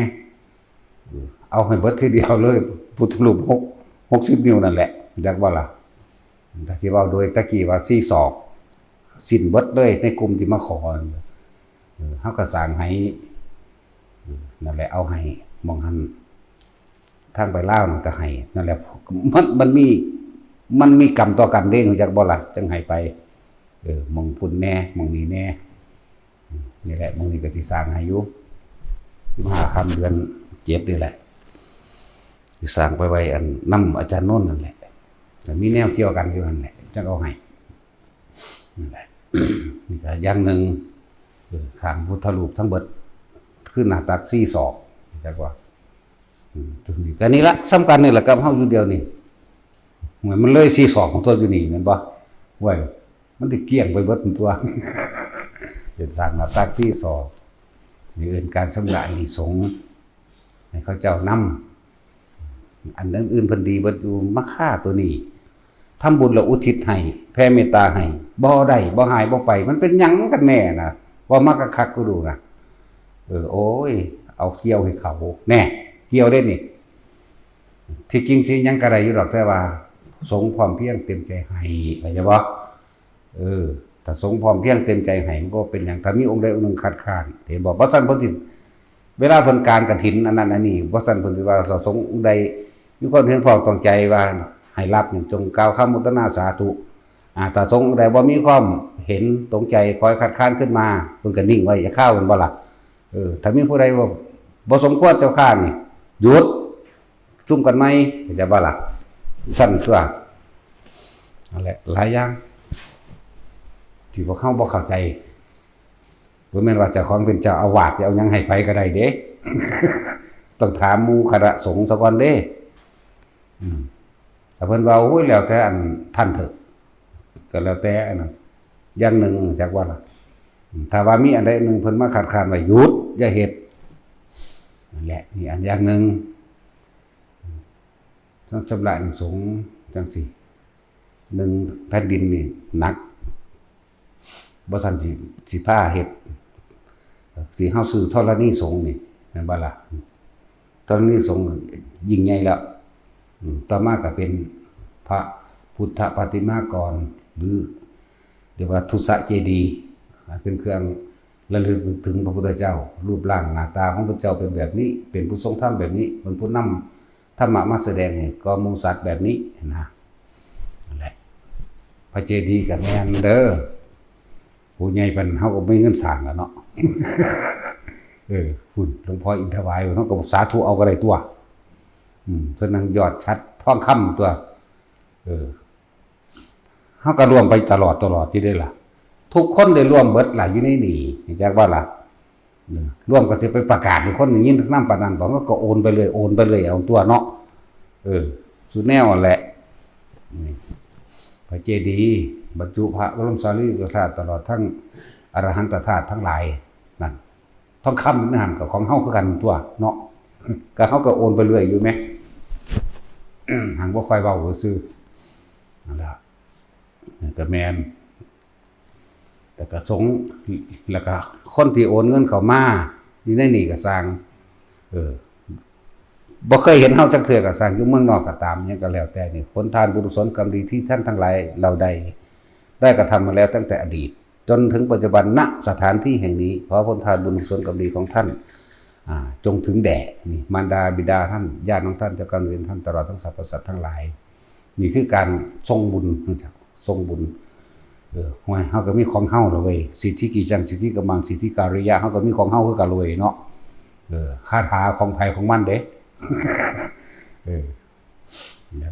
เออ เอาให้เบิดทีเดียวเลย พุทธรูปหก หกสิบ นิ้วนั่นแหละ จักว่าล่ะ ถ้าสิเว้าโดยตะกี้ว่าสี่ศอก สิ้นเบิดเลยในกลุ่มที่มาขอ เออ เฮาก็สร้างให้ เออ นั่นแหละ เอาให้หม่องหั่น ทางไปลาวนั่นก็ให้ นั่นแหละ มัน มันมี มันมีกรรมต่อกันเด้ รู้จักบ่ล่ะ จังให้ไป เออ หม่องพุ้นแหน่ หม่องนี้แหน่ อืม นี่แหละ มื้อนี้ก็สิสร้างให้อยู่ สิบห้าค่ำเดือนเจ็ดนี่แหละ สิสร้างไปไว้อันนำอาจารย์โนนท์นั่นแหละ แต่มีแนวเกี่ยวกันอยู่หั่นแหละ จังเอาให้ นั่นแหละ นี่ก็อย่างหนึ่ง เออ ข้างพุทธรูปทั้งเบิด คือหน้าตักสี่ศอก จักว่า อืม ตัวนี้ก็นี่ละ สำคัญนี่แหละกับเฮาอยู่เดียวนี่ เหมือนมันเลยสี่ศอกของตัวอยู่นี่แม่นบ่ เว้ย มันสิเกลี้ยงไปเบิดตัว เป็นสร้างหน้าตักสี่ศอก นี่เอิ้นการชำระหนี้สงฆ์ ให้เขาเจ้านำ อันอื่นๆเพิ่นดีเบิดอยู่ มาฆ่าตัวนี้ ทำบุญแล้วอุทิศให้ แผ่เมตตาให้ บ่ได้ บ่หาย บ่ไป มันเป็นหยังกันแน่นะ เว้ามาคักๆ กูดูนะ เออ โอ้ย เอาเกี่ยวให้เขา แน่ เกี่ยวได้นี่ ที่จริงสิหยังก็ได้อยู่ดอก แต่ว่าสงฆ์พร้อมเพรียงเต็มใจให้ เข้าใจบ่ เออ ถ้าสงฆ์พร้อมเพรียงเต็มใจให้ มันก็เป็นหยัง ถ้ามีองค์ใดองค์หนึ่งคัดค้าน เห็นบ่ บ่ซั้นเพิ่นสิ เวลาเพิ่นกานกฐินอันนั้นอันนี้ บ่ซั้นเพิ่นสิว่า ถ้าสงฆ์องค์ใดมีความเห็นพ้องต้องใจว่าให้รับนี่ จงกล่าวคำอนุโมทนาสาธุ อ่า ถ้าสงฆ์ใดบ่มีความเห็นตรงใจ คอยคัดค้านขึ้นมา เพิ่นก็นิ่งไว้จะข้าวมันบ่ล่ะ เออ ถ้ามีผู้ใดว่าบ่สมควรเจ้าข้านี่ หยุด ซุ่มกันไหม จะบ่ล่ะ สั้นตัว นั่นแหละ หลายอย่าง ที่พวกเขาบ่เข้าใจ บ่แม่นว่าเจ้าของเป็นเจ้าอาวาสจะเอาหยังให้ไผก็ได้เด้ ต้องถามหมู่คณะสงฆ์ซะก่อนเด้ อืม ถ้าเพิ่นว่า โอ้ย แล้วแต่อันท่านเถอะ ก็แล้วแต่อันนั้น อย่างหนึ่ง จักว่าล่ะ อืม ถ้าว่ามีอันใดหนึ่งเพิ่นมาคัดค้านว่า หยุด อย่าเฮ็ด นั่นแหละ นี่อันอย่างหนึ่ง อืม ต้องชำระหนี้สงฆ์จังซี่ หนึ่ง แผ่นดินนี่หนัก บ่ซั้นสิ สิพาเฮ็ด สิเฮาซื้อธรณีสงฆ์นี่ แม่นบ่ล่ะ ธรณีสงฆ์ยิ่งใหญ่แล้ว อืม ต่อมาก็เป็นพระพุทธปาฏิมากรณ์ หรือเรียกว่าทุสเจดีย์ อ่า เป็นเครื่องระลึกนึกถึงพระพุทธเจ้า รูปร่างหน้าตาของพระเจ้าเป็นแบบนี้ เป็นผู้ทรงธรรมแบบนี้ เป็นผู้นำธรรมะมาแสดงให้ก่อหมู่สัตว์แบบนี้นะ นั่นแหละ พระเจดีย์ก็แม่นเด้อ ผู้ใหญ่ปานเฮาก็มีเงินสร้างแล้วเนาะ เออ พุ้น หลวงพ่ออินทวาย เฮาก็สาธุเอาก็ได้ตัว อืม เพิ่นนั่งยอดฉัตรทองคำตัว เออ เฮาก็ร่วมไปตลอด ตลอดอยู่เด้ล่ะ ทุกคนได้ร่วมเบิดล่ะ อยู่ในนี่ จักว่าล่ะ เออ ร่วมก็สิไปประกาศให้คนได้ยินนำปานนั้นบ่ มันก็โอนไปเลย โอนไปเลย เอาตัวเนาะ เออ สุดแนวนั่นแหละ นี่ พระเจดีย์บรรจุพระบรมสารีริกธาตุ ตลอดทั้งอรหันตธาตุทั้งหลาย นั่น ทองคำในหั้นก็ของเฮาคือกันตัวเนาะ ก็เฮาก็โอนไปเรื่อยอยู่แหม หังบ่ค่อยเว้าซื่อ นั่นแหละ ก็แม่น แล้วก็สงฆ์ แล้วก็คนที่โอนเงินเข้ามา อยู่ในนี่ก็ซ่าง เออ บ่เคยเห็นเฮาจักเทื่อก็ซ่าง อยู่เมืองนอกก็ตาม หยังก็แล้วแต่นี่ ผลทานบุญกุศลกรรมดีที่ท่านทั้งหลายเราได้ ได้กระทำมาแล้วตั้งแต่อดีต จนถึงปัจจุบัน ณ สถานที่แห่งนี้ ขอผลทานบุญกุศลกรรมดีของท่าน อ่า จงถึงแด่ นี่ มารดาบิดาท่าน ญาติของท่าน เจ้ากรรมนายเวรท่าน ตลอดทั้งสรรพสัตว์ทั้งหลาย นี่คือการส่งบุญ ส่งบุญ เออ ห่วย เฮาก็มีของเฮาล่ะเว้ย สิทธิกิจจัง สิทธิกำมัง สิทธิการิยะ เฮาก็มีของเฮาคือกันล่ะเว้ยเนาะ เออ คาถาของไผของมันเด้ เออ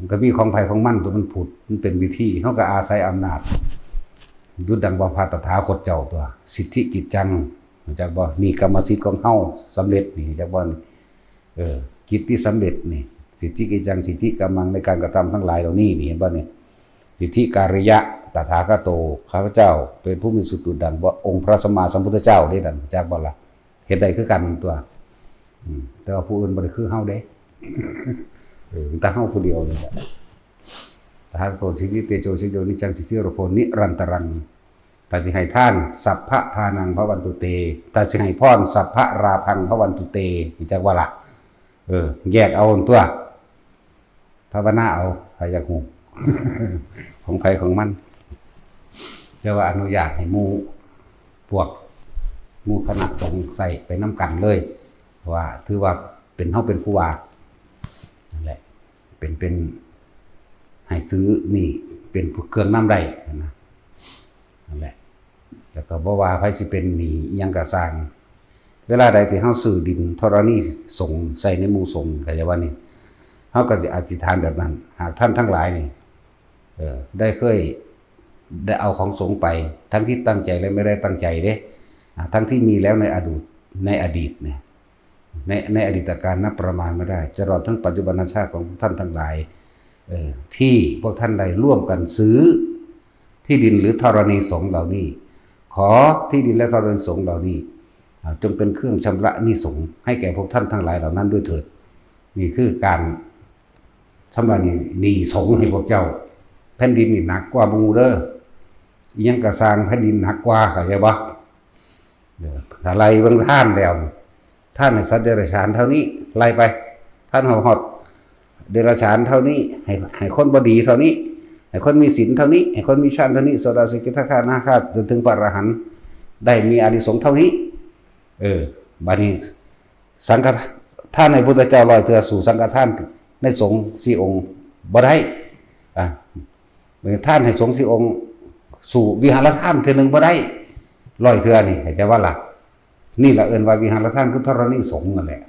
มันก็มีของไผของมันตัว มันผุด มันเป็นวิธี เฮาก็อาศัยอำนาจ ดุจดังว่าพระตถาคตเจ้าตัว สิทธิกิจจัง รู้จักบ่ นี่กรรมสิทธิ์ของเฮาสำเร็จนี่ รู้จักบ่ เออ กิจที่สำเร็จนี่ สิทธิกิจจัง สิทธิกำมัง ในการกระทำทั้งหลายเหล่านี้นี่ เห็นบ่นี่ สิทธิการิยะ ตถาคโต ข้าพเจ้าเป็นผู้มีสุดดุจดังว่าองค์พระสัมมาสัมพุทธเจ้าเด้นั่น รู้จักบ่ล่ะ เฮ็ดได้คือกันตัว อืม แต่ว่าผู้อื่นบ่ได้คือเฮาเด้ เออ แต่เฮาผู้เดียวนี่แหละ ตถาคโต สิทธิเตโช สิทธิโย นิจจัง สิทธิโรโพ นิรันตรัง ถ้าสิให้ทาน สัพพะทานัง ภวันตุเต ถ้าสิให้พร สัพพะราพัง ภวันตุเต รู้จักบ่ล่ะ เออ แยกเอาตัว ภาวนาเอา ไผอยากฮู้ ของไผของมัน แต่ว่าอนุญาตให้หมู่พวก หมู่คณะสงฆ์ใช้ไปนำกันเลย เพราะว่าถือว่าเป็น เฮาเป็นครูบา นั่นแหละ เป็น เป็น ให้ซื้อนี่เป็นเครื่องนำได้นะ นั่นแหละ แล้วก็บ่ว่าไผสิเป็นหนี้อิหยังก็ซ่าง เวลาใดที่เฮาซื้อดินธรณีสงฆ์ใส่ในหมู่สงฆ์ เข้าใจบ่นี่ เฮาก็สิอธิษฐานแบบนั้น หากท่านทั้งหลายนี่ เออ ได้เคย ได้เอาของสงฆ์ไป ทั้งที่ตั้งใจและไม่ได้ตั้งใจเด้ อ่า ทั้งที่มีแล้วในอดีต ในอดีตเนี่ย ใน ในอดีตกาลนับประมาณไม่ได้ ตลอดทั้งปัจจุบันชาติของท่านทั้งหลาย เอ่อ ที่พวกท่านได้ร่วมกันซื้อที่ดินหรือธรณีสงฆ์เหล่านี้ ขอที่ดินและธรณีสงฆ์เหล่านี้ อ่า จงเป็นเครื่องชำระหนี้สงฆ์ให้แก่พวกท่านทั้งหลายเหล่านั้นด้วยเถิด นี่คือการชำระหนี้ หนี้สงฆ์ให้พวกเจ้า แผ่นดินนี่หนักกว่าหมู่เด้อ อิหยังก็ซ่าง แผ่นดินหนักกว่า เข้าใจบ่ เออ ถ้าไล่เบิ่งทานแล้ว ทานให้สัตว์เดรัจฉานเท่านี้ ไล่ไป ทานให้ฮอดเดรัจฉานเท่านี้ ให้ ให้คนบ่ดีเท่านี้ ให้คนมีศีลเท่านี้ ให้คนมีฌานเท่านี้ โสดา สกิทาคา อนาคา จนถึงพระอรหันต์ ได้มีอานิสงส์เท่านี้ เออ บัดนี้ สังฆทานให้พุทธเจ้าร้อยเทื่อ สู้สังฆทานในสงฆ์สี่องค์บ่ได้ อ่ะ ทานให้สงฆ์สี่องค์ สู้วิหารทานเทื่อหนึ่งบ่ได้ ร้อยเทื่อนี่ เข้าใจบ่ล่ะ? นี่ล่ะเอิ้นว่าวิหารทานคือธรณีสงฆ์นั่นแหละ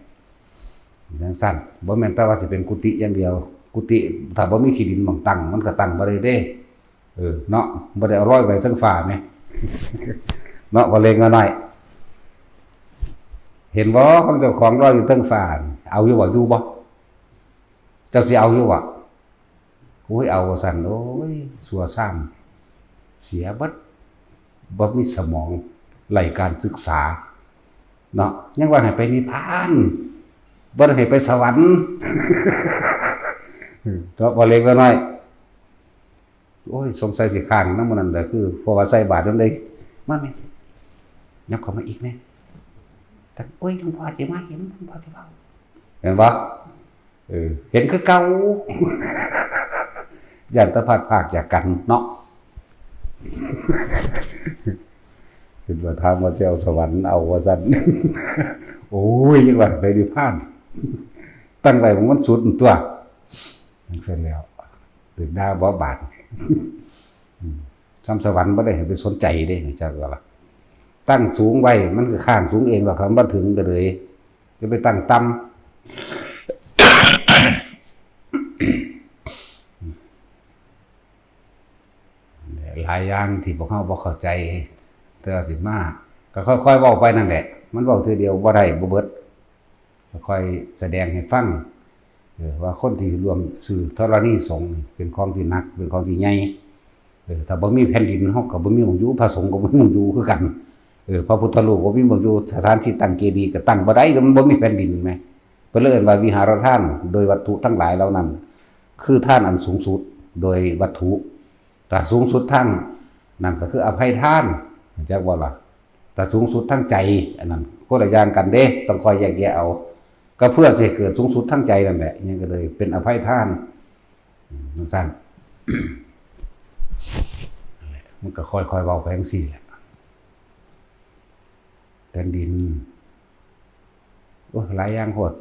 จั่งซั้น บ่แม่นแต่ว่าสิเป็นกุฏิอย่างเดียว กุฏิถ้าบ่มีขี้ดินหม่องตั้ง มันก็ตั้งบ่ได้เด้ เออ เนาะ บ่ได้เอาลอยไปเทิงฟ้าแหม เนาะ พ่อเล็กน้อย เห็นบ่ ของเจ้าของลอยอยู่เทิงฟ้า เอาอยู่บ่ อยู่บ่ เจ้าสิเอาอยู่บ่ โอ้ย เอาว่าซั่น โอ้ย ซั่วซ้ำ เสียเบิด บ่มีสมอง ไร้การศึกษา เนาะ ยังว่าให้ไปนิพพาน บ่ได้ให้ไปสวรรค์ เนาะ พ่อเล็กน้อย โอ้ย สงสัยสิค้างนำมื้อนั้นแหละ คือ เพราะว่าใส่บาตรนำได้ มาแม่ ยับเข้ามาอีกแน่ แต่ โอ้ย หลวงพ่อสิมาเห็น หลวงพ่อสิเว้า เห็นบ่ เออ เห็นคือเก่า ย้านแต่พลัดพรากจากกันเนาะ คิดว่าถามว่าสิเอาสวรรค์ เอาว่าซั่น โอ้ย ยังว่าไปนิพพาน ตั้งไว้มันสุดตัว จั่งซั้นแล้ว ถืกด่าบ่บาด อืม ซ้ำสวรรค์บ่ได้ให้ไปสนใจเด้ จักว่าล่ะ ตั้งสูงไว้ มันก็ค้างสูงเองดอก คันบ่ถึงก็เลย อย่าไปตั้งต่ำ หลายอย่างที่พวกเราบ่เข้าใจ แต่ว่าสิมา ก็ค่อยๆเว้าไปนั่นแหละ มันเว้าเทื่อเดียวบ่ได้ บ่เบิด ค่อยแสดงให้ฟัง เออ ว่าคนที่ร่วมซื้อธรณีสงฆ์นี่เป็นของที่หนัก เป็นของที่ใหญ่ เออ ถ้าบ่มีแผ่นดิน เฮาก็บ่มีหม่องอยู่ พระสงฆ์ก็บ่มีหม่องอยู่คือกัน เออ พระพุทธรูปก็บ่มีหม่องอยู่ สถานที่ตั้งเจดีย์ก็ตั้งบ่ได้ ก็มันบ่มีแผ่นดินแหม เพิ่นเลยเอิ้นว่าวิหารทาน โดยวัตถุทั้งหลายเหล่านั้น คือทานอันสูงสุดโดยวัตถุ แต่สูงสุดทางนั้นก็คืออภัยทาน จักบ่ล่ะ? แต่สูงสุดทางใจ อันนั้นคนละอย่างกันเด้ ต้องคอยแยกแยะเอา ก็เพื่อสิให้เกิดสูงสุดทางใจนั่นแหละ ยังก็เลยเป็นอภัยทาน อืม จั่งซั้น มันก็ค่อยๆเว้าไปจั่งซี้แหละ แผ่นดิน โอ้ หลายอย่างโพด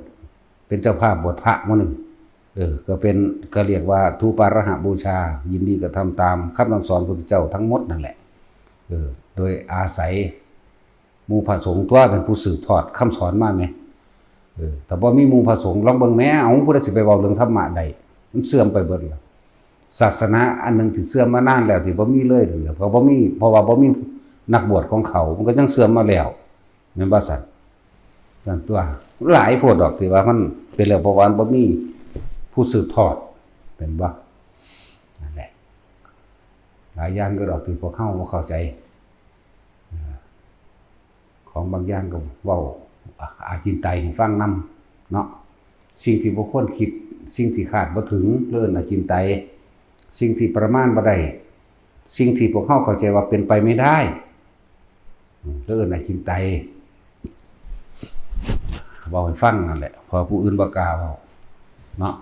เป็นเจ้าภาพบวชพระมื้อหนึ่ง เออ ก็เป็น ก็เรียกว่าธูปาราหะบูชา ยินดีกระทำตามคำสั่งสอนพระพุทธเจ้าทั้งหมดนั่นแหละ เออ โดยอาศัยหมู่พระสงฆ์ตัวเป็นผู้สืบทอดคำสอนมาแหม เออ ถ้าบ่มีหมู่พระสงฆ์ ลองเบิ่งแหม เอ้า ผู้ใดสิไปเว้าเรื่องธรรมะได้ มันเสื่อมไปเบิดแล้ว ศาสนาอันหนึ่งที่เสื่อมมานานแล้ว ที่บ่มีเลยนั่นแหละ เพราะบ่มี เพราะว่าบ่มีนักบวชของเขา มันก็ยังเสื่อมมาแล้ว แม่นบ่ซั่น? นั่นตัว หลายโพดดอกที่ว่ามันเป็นแล้ว เพราะว่ามันบ่มีผู้สืบทอด เป็นบ่? นั่นแหละ หลายอย่างก็ดอกที่พวกเฮาบ่เข้าใจ เอ่อ ของบางอย่างก็เว้าอา อาจินไตยให้ฟังนำเนาะ สิ่งที่บ่ควรคิด สิ่งที่คาดบ่ถึง เรื่องอาจินไตย สิ่งที่ประมาณบ่ได้ สิ่งที่พวกเฮาเข้าใจว่าเป็นไปไม่ได้ อืม เรื่องอาจินไตย เว้าให้ฟังนั่นแหละ เพราะผู้อื่นบ่กล้าเว้าเนาะ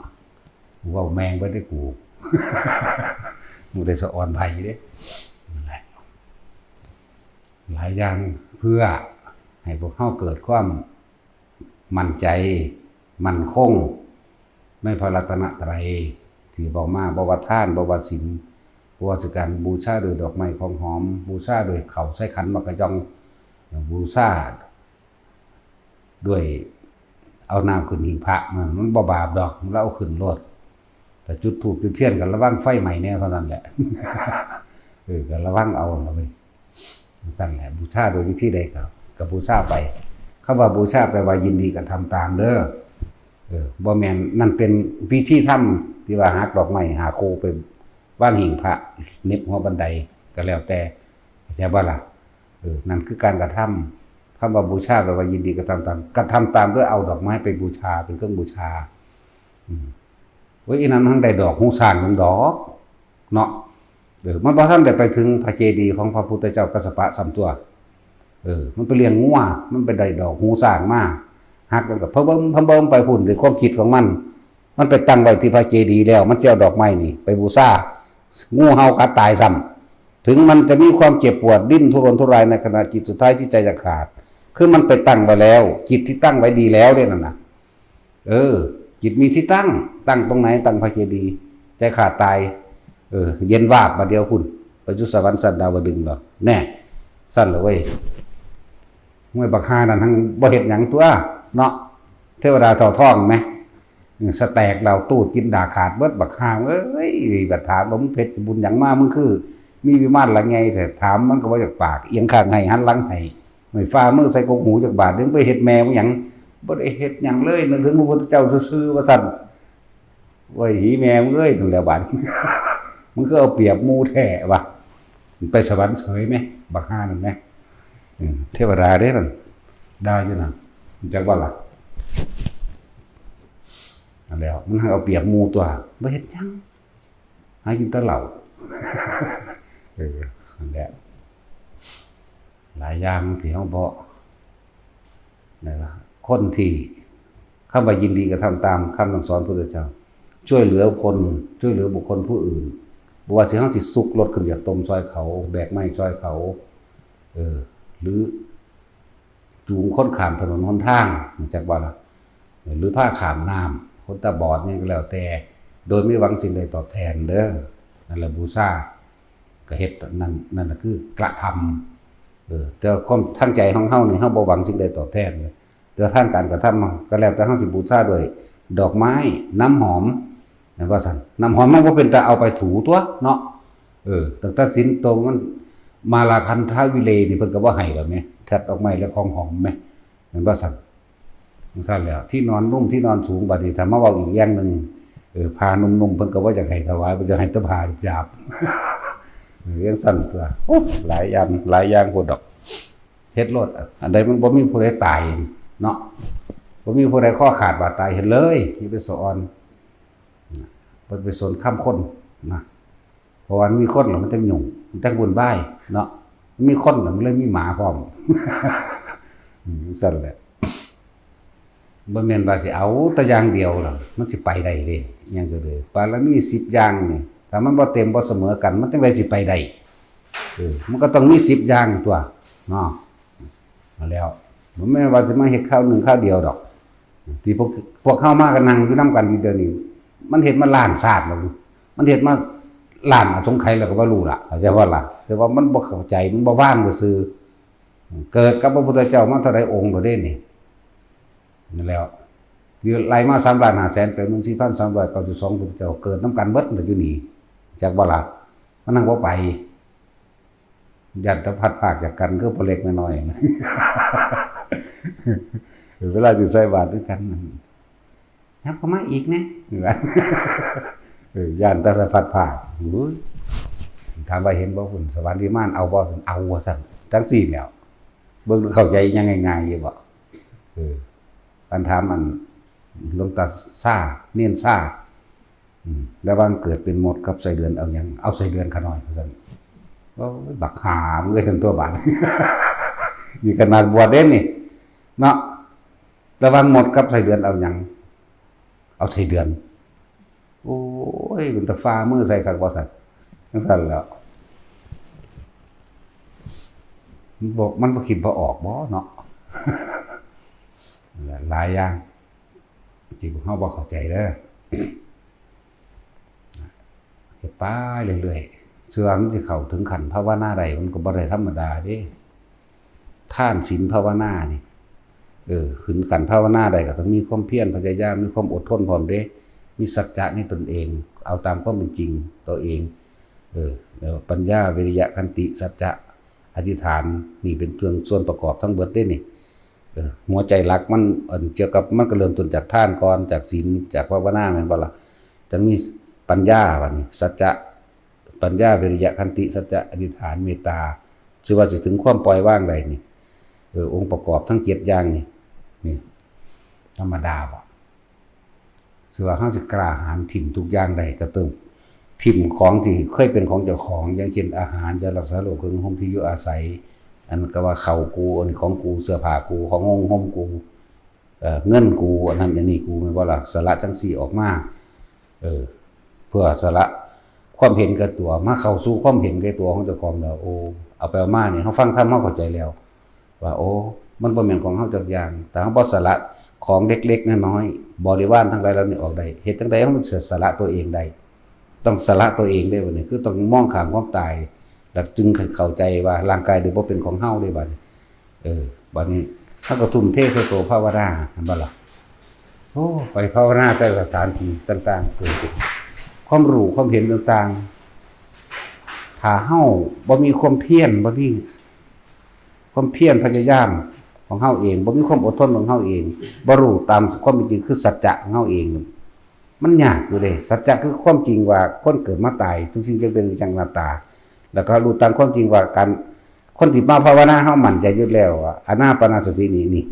เว้าแม่งเบิดเด้อกู บ่ได้สะออนไผเด้ นั่นแหละ หลายอย่างเพื่อให้พวกเฮาเกิดความมั่นใจ มั่นคงในพระรัตนตรัย ที่บอกมา บ่ว่าทาน บ่ว่าศีล บ่ว่าสิการบูชาด้วยดอกไม้ของหอม บูชาด้วยข้าวใส่ขันหมากกะจ่อง บูชา ด้วยเอาน้ำขึ้นหิ้งพระ มัน มันบ่บาปดอก มันเอาขึ้นโลด แต่จุดธูปจุดเทียนก็ระวังไฟไหม้แน่เท่านั้นแหละ เออ ก็ระวังเอาล่ะเว้ย จั่งซั้นแหละ บูชาโดยวิธีใดก็ ก็บูชาไป คำว่าบูชาแปลว่ายินดีกระทำตามเด้อ เออ บ่แม่น นั่นเป็นวิธีทำที่ว่าหักดอกไม้ห้าคู่ไปวางหิ้งพระ เหน็บหัวบันได ก็แล้วแต่ เข้าใจบ่ล่ะ? เออ นั่นคือการกระทำ คำว่าบูชาแปลว่ายินดีกระทำตาม กระทำตามด้วยเอาดอกไม้ไปบูชา เป็นเครื่องบูชา อืม โอ้ย อีนั้นมันได้ดอกหูช้างหนึ่งดอก เนาะ เออ มันบ่ทันได้ไปถึงพระเจดีย์ของพระพุทธเจ้ากัสสปะซ้ำตัว เออ มันไปเลี้ยงงัว มันไปได้ดอกหูช้างมา หักมันก็พะเบิ่มพะเบิ่มไปพุ้น ด้วยความคิดของมัน มันไปตั้งไว้ที่พระเจดีย์แล้ว มันสิเอาดอกไม้นี่ไปบูชา งูเห่ากัดตายซ้ำ ถึงมันจะมีความเจ็บปวดดิ้นทุรนทุรายในขณะจิตสุดท้ายที่ใจจะขาด คือมันไปตั้งไว้แล้ว จิตที่ตั้งไว้ดีแล้วเนี่ยนั่นน่ะ เออ จิตมีที่ตั้ง ตั้งตรงไหน? ตั้งพระเจดีย์ ใจขาดตาย เออ เย็นวาบ บัดเดียวพุ้น ไป อยู่สวรรค์ชั้นดาวดึงส์เหรอ แน่ ซั่นเหรอเว้ย ห้วยบักห่านั่นทั้งบ่เฮ็ดหยังตัวเนาะ เทวดาเต่าทองไหม สแตกดาวตูดกินดาขาดเบิดบักห่าเอ้ย บัดถามว่ามึงเฮ็ดบุญหยังมา มึงคือ มีวิมานหลังใหญ่แต่ถามมันก็บ่อยากปาก เอียงข้างให้หันหลังให้ ไม่ฟ้ามือใส่กกหูจักบาท มึงไปเฮ็ดแม่มึงหยัง บ่ได้เฮ็ดหยังเลย นึกถึงพระพุทธเจ้าซื่อๆ ว่าซั่น โอ้ย หีแม่มึงเอ้ย นั่นแหละบาด มึงก็เอาเปรียบหมู่แท้วะ ไปสวรรค์เฉยไหม บักห่านั่นไหม อืม เทวดาเด้นั่น ได้อยู่นะ จักว่าล่ะ อันแล้ว มันให้เอาเปรียบหมู่ตัว บ่เฮ็ดหยัง หากินแต่เหล้า เออ นั่นแหละ หลายอย่างที่เฮาบ่ นะครับ คนที่ คำว่ายินดีกระทำตามคำสั่งสอนพระพุทธเจ้า ช่วยเหลือคน ช่วยเหลือบุคคลผู้อื่น บ่ว่าสิเฮาสิซุกรถขึ้นจากต้มซอยเขา แบกไม้ซอยเขา เออ หรือ จูงคนข้ามถนนหนทาง จักว่าล่ะ หรือพาข้ามน้ำ คนตาบอดหยังก็แล้วแต่ โดยไม่หวังสิ่งใดตอบแทนเด้อ นั่นแหละบูชา ก็เฮ็ดนั่น นั่นน่ะคือกระทำ เออ แต่ความทางใจของเฮานี่ เฮาบ่หวังสิ่งใดตอบแทนเลย แต่ทางการกระทำเฮาก็แล้วแต่เฮาสิบูชาด้วยดอกไม้ น้ำหอม แม่นว่าซั่น น้ำหอมมันบ่เป็นตาเอาไปถูตัวเนาะ เออ ตั้งแต่ศีลโตมัน มาลาคันทวิเลนี่เพิ่นก็บ่ให้แล้วแหม แทดดอกไม้และของหอมแหม แม่นว่าซั่น จั่งซั่นแหล้ว ที่นอนนุ่มที่นอนสูง บัดนี้ถ้ามาเว้าอีกอย่างหนึ่ง เออ ผ้านุ่มๆ เพิ่นก็บ่อยากให้ถวาย เพิ่นอยากให้แต่ผ้าหยาบๆ เออ จั่งซั่นตัว โอ้ หลายอย่าง หลายอย่างโพดดอก เฮ็ดโลด อันใดมันบ่มีผู้ใดตายเนาะ บ่มีผู้ใดคอขาดบาดตาย เฮ็ดเลย อย่าไปสะออน บ่ไปสนคำคนนะ เพราะว่ามีคนแล้วมันจั่งยุ่ง มันจั่งวุ่นวายเนาะ มีคนแล้วมันเลยมีหมาพร้อม อืม ซั่นแหละ บ่แม่นว่าสิเอาแต่อย่างเดียวล่ะ มันสิไปได้เด้ อิหยังก็เลย บารมีสิบอย่างนี่ ถ้ามันบ่เต็มบ่เสมอกัน มันจั่งใดสิไปได้ เออ มันก็ต้องมีสิบอย่างตัว เนาะ มาแล้ว บ่แม่นว่าสิมาเฮ็ดคราวหนึ่งคราวเดียวดอก ที่พวก พวกเฮามากันนั่งอยู่นำกันอยู่เดี๋ยวนี้ มันเฮ็ดมาล้านชาติแล้ว มันเฮ็ดมาล้านอสงไขยแล้วก็บ่รู้ล่ะ เข้าใจบ่ล่ะ แต่ว่ามันบ่เข้าใจ มันบ่วางซื่อๆ เกิดกับพระพุทธเจ้ามาเท่าใดองค์แล้วเด้นี่ นั่นแหล้ว ที่ไล่มาสามล้านห้าแสนแปดหมื่นสี่พันสามร้อยเก้าสิบสองพุทธเจ้า เกิดนำกันเบิดน่ะอยู่นี่ จักบ่ล่ะ มันนั่งบ่ไป ย่านแต่พลัดพรากจากกันคือพ่อเล็กแม่น้อย เวลาสิใส่บาตรคือกันนั่น ยับเข้ามาอีกแหน่ เออ ย่านแต่พลัดพราก โอ้ย ถามว่าเห็นบ่พุ้น สวรรค์วิมาน เอาบ่ เอาว่าซั่น จั่งซี้แหล้ว เบิ่งดูเข้าใจยังง่ายๆอยู่บ่ เออ คันถามอันหลวงตาซ่า เณรซ่า อืม ระหว่างเกิดเป็นมดกับไส้เดือนเอาหยัง เอาไส้เดือนข้าน้อย ว่าซั่น โอ้ย บักห่ามึงเอ้ย ซั่นตัวบาด นี่ขนาดบวชเด้นี่ เนาะ ระหว่างมดกับไส้เดือนเอาหยัง เอาไส้เดือน โอ้ย เป็นตาฟ้ามือใส่คักว่าซั่น จั่งซั่นแหล้ว มันบ่ มันบ่คิดบ่ออกบ่เนาะ หลายอย่าง ที่พวกเฮาบ่เข้าใจเด้อ เฮ็ดไปเรื่อยๆ เชื่อมันสิเข้าถึงขั้นภาวนาได้ มันก็บ่ได้ธรรมดาเด้ ทานศีลภาวนานี่ เออ ขึ้นขั้นภาวนาได้ก็ต้องมีความเพียรพยายาม มีความอดทนพร้อมเด้ มีสัจจะในตนเอง เอาตามความเป็นจริงตัวเอง เออ แล้วปัญญา วิริยะ ขันติ สัจจะ อธิษฐาน นี่เป็นเครื่องส่วนประกอบทั้งเบิดเด้นี่ เออ หัวใจหลักมัน อันเกี่ยวกับ มันก็เริ่มต้นจากทานก่อน จากศีล จากภาวนาแม่นบ่ล่ะ จั่งมีปัญญาบัดนี้ สัจจะ ปัญญา วิริยะ ขันติ สัจจะ อธิษฐาน เมตตา ชื่อว่าสิถึงความปล่อยวางได้นี่ เออ องค์ประกอบทั้งเจ็ดอย่างนี่ นี่ ธรรมดาบ่ ชื่อว่าเฮาสิกล้าหาญถิ่มทุกอย่างได้ ก็ต้องถิ่มของที่เคยเป็นของเจ้าของ อย่างเช่นอาหาร ยารักษาโรค เครื่องนุ่งห่มที่อยู่อาศัย อันก็ว่าข้าวกู อันนี้ของกู เสื้อผ้ากู ของนุ่งห่มกู เอ่อ เงินกู อันนั้นอันนี้กู แม่นบ่ล่ะ สละจั่งซี้ออกมา เออ เพื่อสละความเห็นแก่ตัว มาเข้าสู่ความเห็นแก่ตัวของเจ้าของแล้ว โอ้ เอาไปเอามานี่ เฮาฟังธรรม เฮาเข้าใจแล้ว ว่า โอ้ มันบ่แม่นของเฮาจักอย่าง แต่เฮาบ่สละของเล็กๆน้อยๆ บริวารทั้งหลายเหล่านี้ออกได้ เฮ็ดจั่งใดเฮามันสิสละตัวเองได้ ต้องสละตัวเองได้บัดนี้ คือต้องมองข้ามความตาย แล้วจึงเข้าใจว่าร่างกายเดี๋ยวบ่เป็นของเฮาเด้บัดนี้ เออ บัดนี้เฮาก็ทุ่มเทใส่ตัวภาวนา เห็นบ่ล่ะ? โอ้ ไปภาวนาแต่สถานที่ต่างๆ เกิดขึ้น ความรู้ความเห็นต่างๆ ถ้าเฮาบ่มีความเพียร บ่มีความเพียรพยายามของเฮาเอง บ่มีความอดทนของเฮาเอง บ่รู้ตามความเป็นจริงคือสัจจะของเฮาเอง มันยากอยู่เด้ สัจจะคือความจริงว่าคนเกิดมาตาย ทุกสิ่งจะเป็นอนิจจังอนัตตา แล้วก็รู้ตามความจริงว่าการ คนที่มาภาวนาเฮามั่นใจอยู่แล้วว่าอานาปานสตินี่ นี่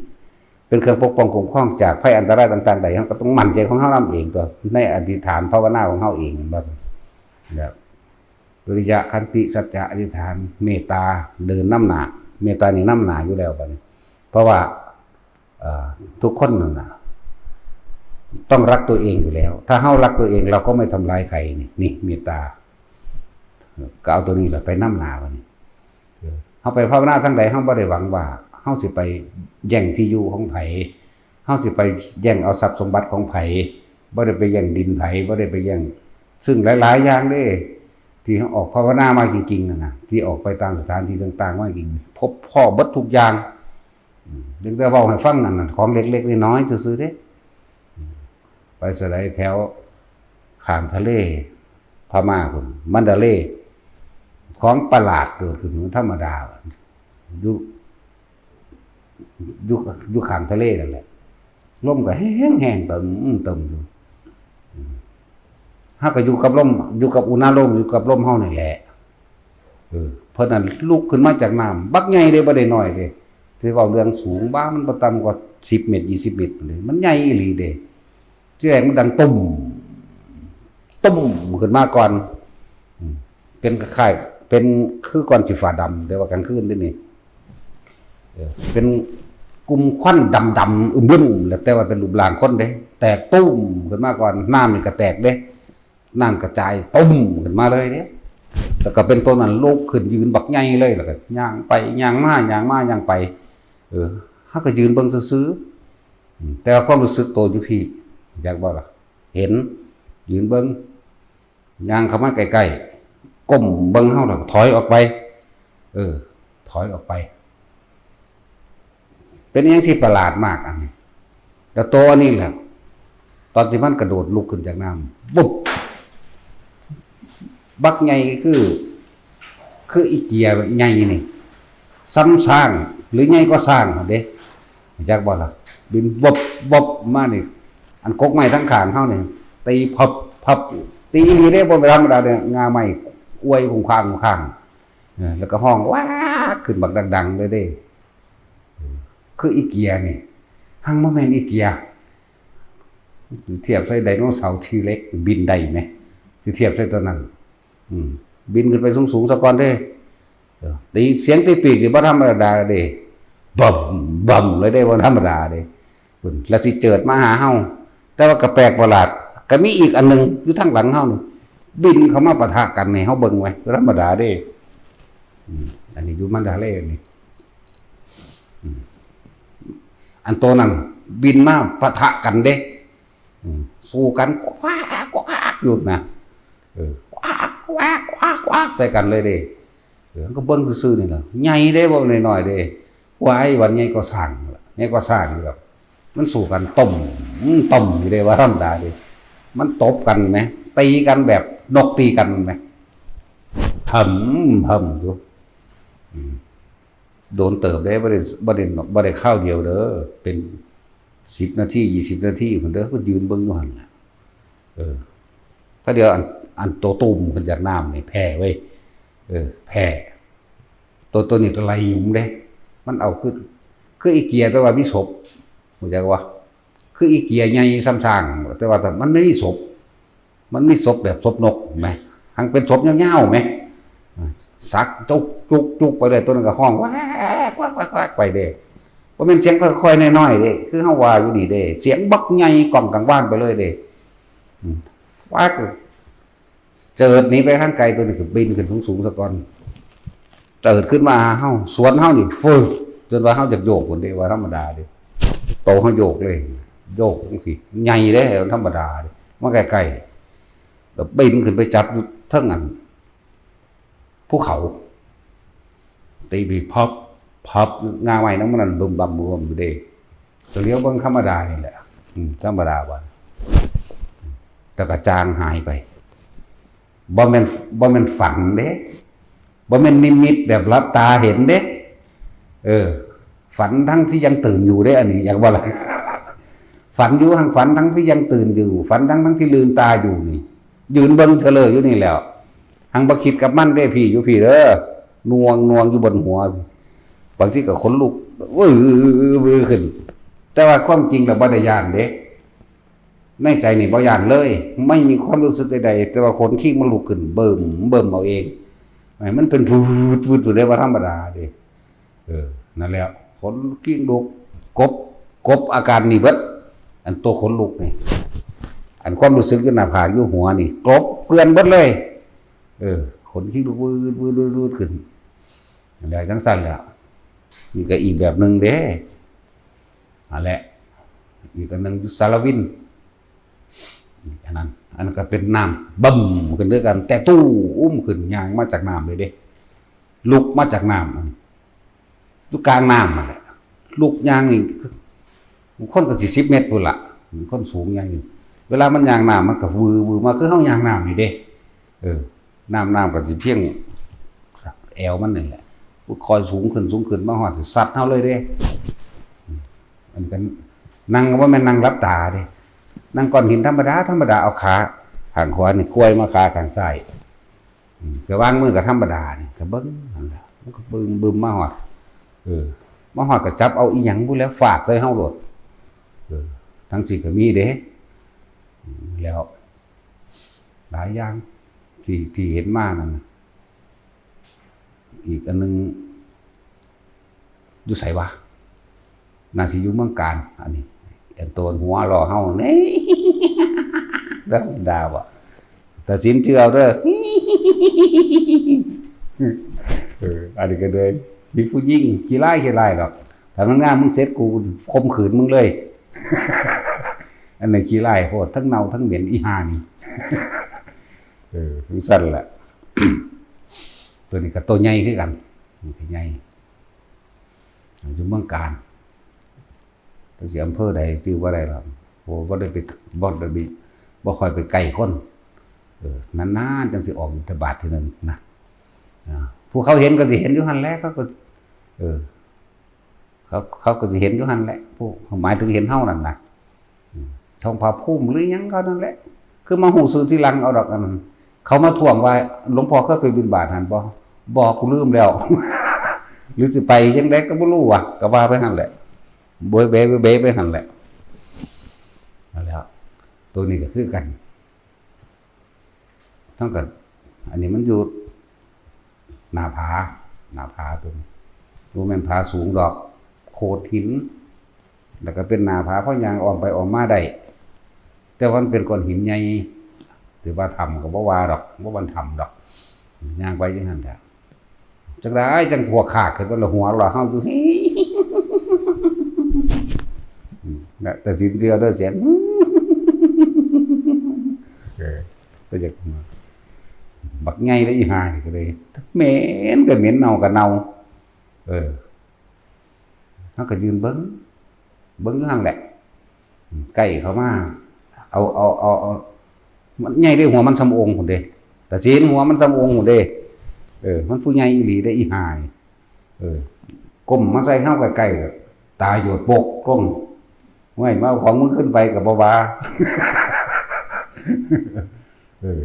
เป็นเครื่องปกป้องคุ้มครองจากภัยอันตรายต่างๆ ได้ เฮาก็ต้องมั่นใจของเฮานำเองตัว ในอธิษฐานภาวนาของเฮาเอง แบบ แบบ วิริยะ ขันติ สัจจะ อธิษฐาน เมตตา เดินนำหน้า เมตตานี่นำหน้าอยู่แล้วบัดนี้ เพราะว่า เอ่อ ทุกคนนั่นน่ะ ต้องรักตัวเองอยู่แล้ว ถ้าเฮารักตัวเอง เราก็ไม่ทำร้ายใคร นี่ นี่ เมตตา ก็เอาตัวนี้แหละไปนำหน้าบัดนี้ เออ เฮาไปภาวนาทางใด เฮาบ่ได้หวังว่าเฮาสิไปแย่งที่อยู่ของไผ เฮาสิไปแย่งเอาทรัพย์สมบัติของไผ บ่ได้ไปแย่งดินไผ บ่ได้ไปแย่ง ซึ่งหลายๆ อย่างเด้ ที่เฮาออกภาวนามาจริงๆ นั่นน่ะ ที่ออกไปตามสถานที่ต่างๆ มาจริง พบพ้อเบิดทุกอย่าง อืม ยังแต่เว้าให้ฟังนั่นน่ะ ของเล็กๆ น้อยๆ ซื่อๆ เด้ อืม ไปไสแถวข้างทะเล พม่าพุ้น มันดาเลย์ ของประหลาดเกิดขึ้น มันธรรมดา อยู่ อยู่ อยู่ข้างทะเลนั่นแหละ ลมก็แฮงๆ เติม อืม เติมอยู่ อืม เฮาก็อยู่กับลม อยู่กับอุณาโลม อยู่กับลมเฮานี่แหละ เออ เพิ่นนั่นลุกขึ้นมาจากน้ำ บักใหญ่เด้ บ่ได้น้อยเด้ สิเว้าเรื่องสูง บ้า มันบ่ต่ำกว่าสิบเมตร ยี่สิบเมตรพู้นเด้ มันใหญ่อีหลีเด้ ทีแรกมันดังตุ้ม ตุ้มขึ้นมาก่อน อืม เป็นคล้ายๆ เป็นคือก้อนสีฟ้าดำ แต่ว่ากลางคืนเด้นี่ เออ เป็นกลุ่มควันดำๆ อึมๆ แหละ แต่ว่าเป็นรูปร่างคนเด้ แตกตุ้มขึ้นมาก่อน น้ำนี่ก็แตกเด้ น้ำกระจายตุ้มขึ้นมาเลยเด้ แล้วก็เป็นตัวนั้นลุกขึ้นยืนบักใหญ่เลย แล้วก็ย่างไปย่างมา ย่างมาย่างไป เออ เฮาก็ยืนเบิ่งซื่อๆ อืม แต่ว่าความรู้สึกโตอยู่พี้ อยากบอกล่ะ เห็น ยืนเบิ่ง ย่างเข้ามาใกล้ๆ ก้มเบิ่งเฮาแล้วก็ถอยออกไป เออ ถอยออกไป เป็นอย่างที่ประหลาดมากอันนี้ แล้วตัวนี้แหละ ตอนที่มันกระโดดลุกขึ้นจากน้ำ บุบ บักใหญ่คือ คืออีเกียใหญ่นี่ ซ้ำช้าง หรือใหญ่กว่าช้างหั่นเด้ จักบ่ล่ะ บินบบบมานี่ อันกกไม้ทั้งข้างเฮานี่ ตีพับพับ ตีอีหลีเด้ บ่ธรรมดาเด้ ง่าไม้อวยคุงคางคุงคาง เออ แล้วก็ฮ้องว้าขึ้นบักดังๆ เลยเด้ คืออีเกียนี่ หังบ่แม่นอีเกีย เทียบใส่ไดโนเสาร์ทีเร็กซ์บินได้ไหม สิเทียบใส่ตัวนั้น อืม บินขึ้นไปสูงๆ ซะก่อนเด้ เออ ตี เสียงตีปีกนี่บ่ธรรมดาเด้ บึ้มบึ้มเลยเด้ บ่ธรรมดาเด้ พุ้น แล้วสิเจิดมาหาเฮา แต่ว่าก็แปลกประหลาด ก็มีอีกอันหนึ่งอยู่ทางหลังเฮานี่ บินเข้ามาปะทะกันให้เฮาเบิ่งไว้ บ่ธรรมดาเด้ อืม อันนี้อยู่มันดาเลย์นี่ อืม อันโตนั้นบินมาปะทะกันเด้ อืม สู้กัน กวักกวักอยู่นะ เออ กวักกวักกวักกวักใส่กันเลยเด้ เออ ก็เบิ่งซื่อๆ นี่ล่ะ ใหญ่เด้ บ่น้อยๆ เด้ ว้าย วันใหญ่ก็สร้างล่ะ ใหญ่ก็สร้างอยู่ดอก มันสู้กันต้ม อืม ต้มอยู่เด้ บ่ธรรมดาเด้ มันตบกันแหม ตีกันแบบนกตีกันแหม หำหำอยู่ อืม โดนเติบเด้ บ่ได้ บ่ได้ บ่ได้คราวเดียวเด้อ เป็นสิบนาที ยี่สิบนาทีพุ้นเด้อ ก็ยืนเบิ่งอยู่หั่นล่ะ เออ ก็เดี๋ยวอัน อันโตตุ้มขึ้นจากน้ำนี่แพ้เว้ย เออ แพ้ ตัว ตัวนี้ก็ไล่หยุมเด้ มันเอาคือ คืออีเกียแต่ว่ามีศพ รู้จักวะ คืออีเกียใหญ่ซ้ำช้าง แต่ว่ามันไม่มีศพ มันมีศพแบบศพนก เห็นไหม หังเป็นศพยาวๆ ไหม สักจุกจุกจุกไปเลย ตัวนั้นก็ฮ้อง แวกแวกแวกแวกไปเด้ บ่แม่นเสียงค่อยๆ น้อยๆ เด้ คือเฮาว่าอยู่นี่เด้ เสียงบักใหญ่ก้องกังวานไปเลยเด้ อืม แวก เจิดหนีไปทางไกล ตัวนี้ก็บินขึ้นสูงๆ ซะก่อน เจิดขึ้นมาหาเฮา สวนเฮานี่ ฟึก จนว่าเฮาอยากโยกพุ้นเด้ ว่าธรรมดาเด้ โตเฮาโยกเลย โยกจังซี่ ใหญ่เด้ ธรรมดาเด้ มาใกล้ๆ แล้วบินขึ้นไปจับอยู่เทิงอัน ภูเขา ตีบีพับ พับ งาไม้นำมันนั่นบึมบั่มบึมบั่มอยู่เด้ ก็เหลียวเบิ่งธรรมดานี่แหละ อืม ธรรมดาบ่ แต่ก็จางหายไป บ่แม่น บ่แม่นฝันเด้ บ่แม่นนิมิตแบบหลับตาเห็นเด้ เออ ฝันทั้งที่ยังตื่นอยู่เด้ อันนี้อยากว่าอะไร ฝันอยู่ หังฝันทั้งที่ยังตื่นอยู่ ฝันทั้งทั้งที่ลืมตาอยู่นี่ ยืนเบิ่งเฉลยอยู่นี่แหล้ว หังบ่คิดกับมันเด้ พี่อยู่พี่เด้อ นวงนวงอยู่บนหัว บางทีก็ขนลุก วื้อวื้อขึ้น แต่ว่าความจริงแล้วบ่ได้ย้านเด้ ในใจนี่บ่ย้านเลย ไม่มีความรู้สึกใดๆ แต่ว่าขนคิงมันลุกขึ้น เบิ่มเบิ่มเอาเอง มันเป็นวืดวืดอยู่เลย ว่าธรรมดาเด้ เออ นั่นแหละ ขนคิงลุก กบ กบอาการนี่เบิด อันตัวขนลุกนี่ อันความรู้สึกอยู่หน้าผากอยู่หัวนี่ กบเกลื่อนเบิดเลย เออ ขนคิงลุกวืดวืดวืดวืดขึ้น แล้วจังซั่นแหละ นี่ก็อีกแบบหนึ่งเด้ อันแหละ อีกอันหนึ่งอยู่สารวิน อันนั้น อันนั้นก็เป็นน้ำบึ้มขึ้นด้วยกัน แต่ตู้อุ้มขึ้น ย่างมาจากน้ำเลยเด้ ลุกมาจากน้ำ อันนี้ อยู่กลางน้ำนั่นแหละ ลุกย่างนี่ บางคนก็สิสิบเมตรพุ้นละ บางคนสูงย่างนี่ เวลามันย่างน้ำมันก็วือวือมา คือเฮาย่างน้ำนี่เด้ เออ น้ำ น้ำก็สิเพียงแอวมันนี่แหละ คอยสูงขึ้น สูงขึ้น มาฮอดสิซัดเฮาเลยเด้ อืม อันนี้ก็นั่งก็บ่แม่นนั่งหลับตาเด้ นั่งก้อนหินธรรมดา ธรรมดา เอาขาข้างขวานี่กวยมาขาข้างซ้าย อืม ก็วางมือก็ธรรมดานี่ ก็เบิ่งนั่นแหละ มันก็บึ้มบึ้มมาฮอด เออ มาฮอดก็จับเอาอีหยังพู้นแหล้ว ฟาดใส่เฮาโลด เออ ทั้งสิก็มีเด้ อืม แล้ว หลายอย่าง ที่ ที่เห็นมานั่นน่ะ อีกอันหนึ่ง อยู่ไสวะ น่าสิอยู่เมืองกาญ อันนี้ อันโตนหัวหล่อเฮานี่ ธรรมดาบ่ ตัดสินเชื่อเอาเด้อ เออ อันนี้ก็เลย มีผู้หญิงขี้ร้ายขี้ร้ายดอก ถ้ามันงามมึงเสร็จกูข่มขืนมึงเลย อันนี้ขี้ร้ายโพด ทั้งเน่าทั้งเหม็นอีห่านี่ เออ จังซั่นแหละ ตัวนี้ก็ตัวใหญ่คือกัน นี่ก็ใหญ่ อยู่เมืองกาญ จักสิอำเภอใดจื่อบ่ได้หรอก เพราะว่าบ่ได้ไป บ่ได้ไป บ่ค่อยไปใกล้คน เออ นานๆ จังสิออกบิณฑบาตทีหนึ่งนะ อ่า ผู้เขาเห็นก็สิเห็นอยู่หั่นแหละ เขาก็ เออ เขา เขาก็สิเห็นอยู่หั่นแหละ ผู้ หมายถึงเห็นเฮานั่นน่ะ อืม ทองผาภูมิหรือหยังเขานั่นแหละ คือมาฮู้ชื่อทีหลังเอาดอก อันนั้น เขามาท้วงว่า "หลวงพ่อเคยไปบิณฑบาตหั่นบ่?" "บ่ กูลืมแล้ว" หรือสิไปจังใดก็บ่รู้ว่ะ ก็ว่าไปหั่นแหละ โบยเบยเบยไปหั่นแหละ นั่นแหละ ตัวนี้ก็คือกัน ทั้งกัน อันนี้มันอยู่หน้าผา หน้าผาตัวนี้ บ่แม่นผาสูงดอก โขดหิน แล้วก็เป็นหน้าผา พอย่างอ้อมไปอ้อมมาได้ แต่ว่ามันเป็นก้อนหินใหญ่ ถือว่าถ้ำก็บ่ว่าดอก บ่ว่าถ้ำดอก ย่างไปจังซั่นแหละ จักได้จังหัวขากขึ้นมาละหัวเราะเฮาอยู่ นะ แต่สินเดียวเด้อเสียง เออ แต่อยาก บักใหญ่เลยอีห่านี่ก็เลย เหม็นก็เหม็น เน่าก็เน่า เออ เฮาก็ยืนเบิ่ง เบิ่งอยู่หั่นแหละ ใกล้เข้ามา เอา เอา เอา เอา มันใหญ่เด้ หัวมันส่ำโอ่งพุ้นเด้ ตาสิน หัวมันส่ำโอ่งพุ้นเด้ เออ มันผู้ใหญ่อีหลีเด้ อีห่านี่ เออ ก้มมาใส่เฮาใกล้ๆ ตาโยดโปกลง "เฮ้ย มาเอาของมึงขึ้นไป" ก็บ่ว่า เออ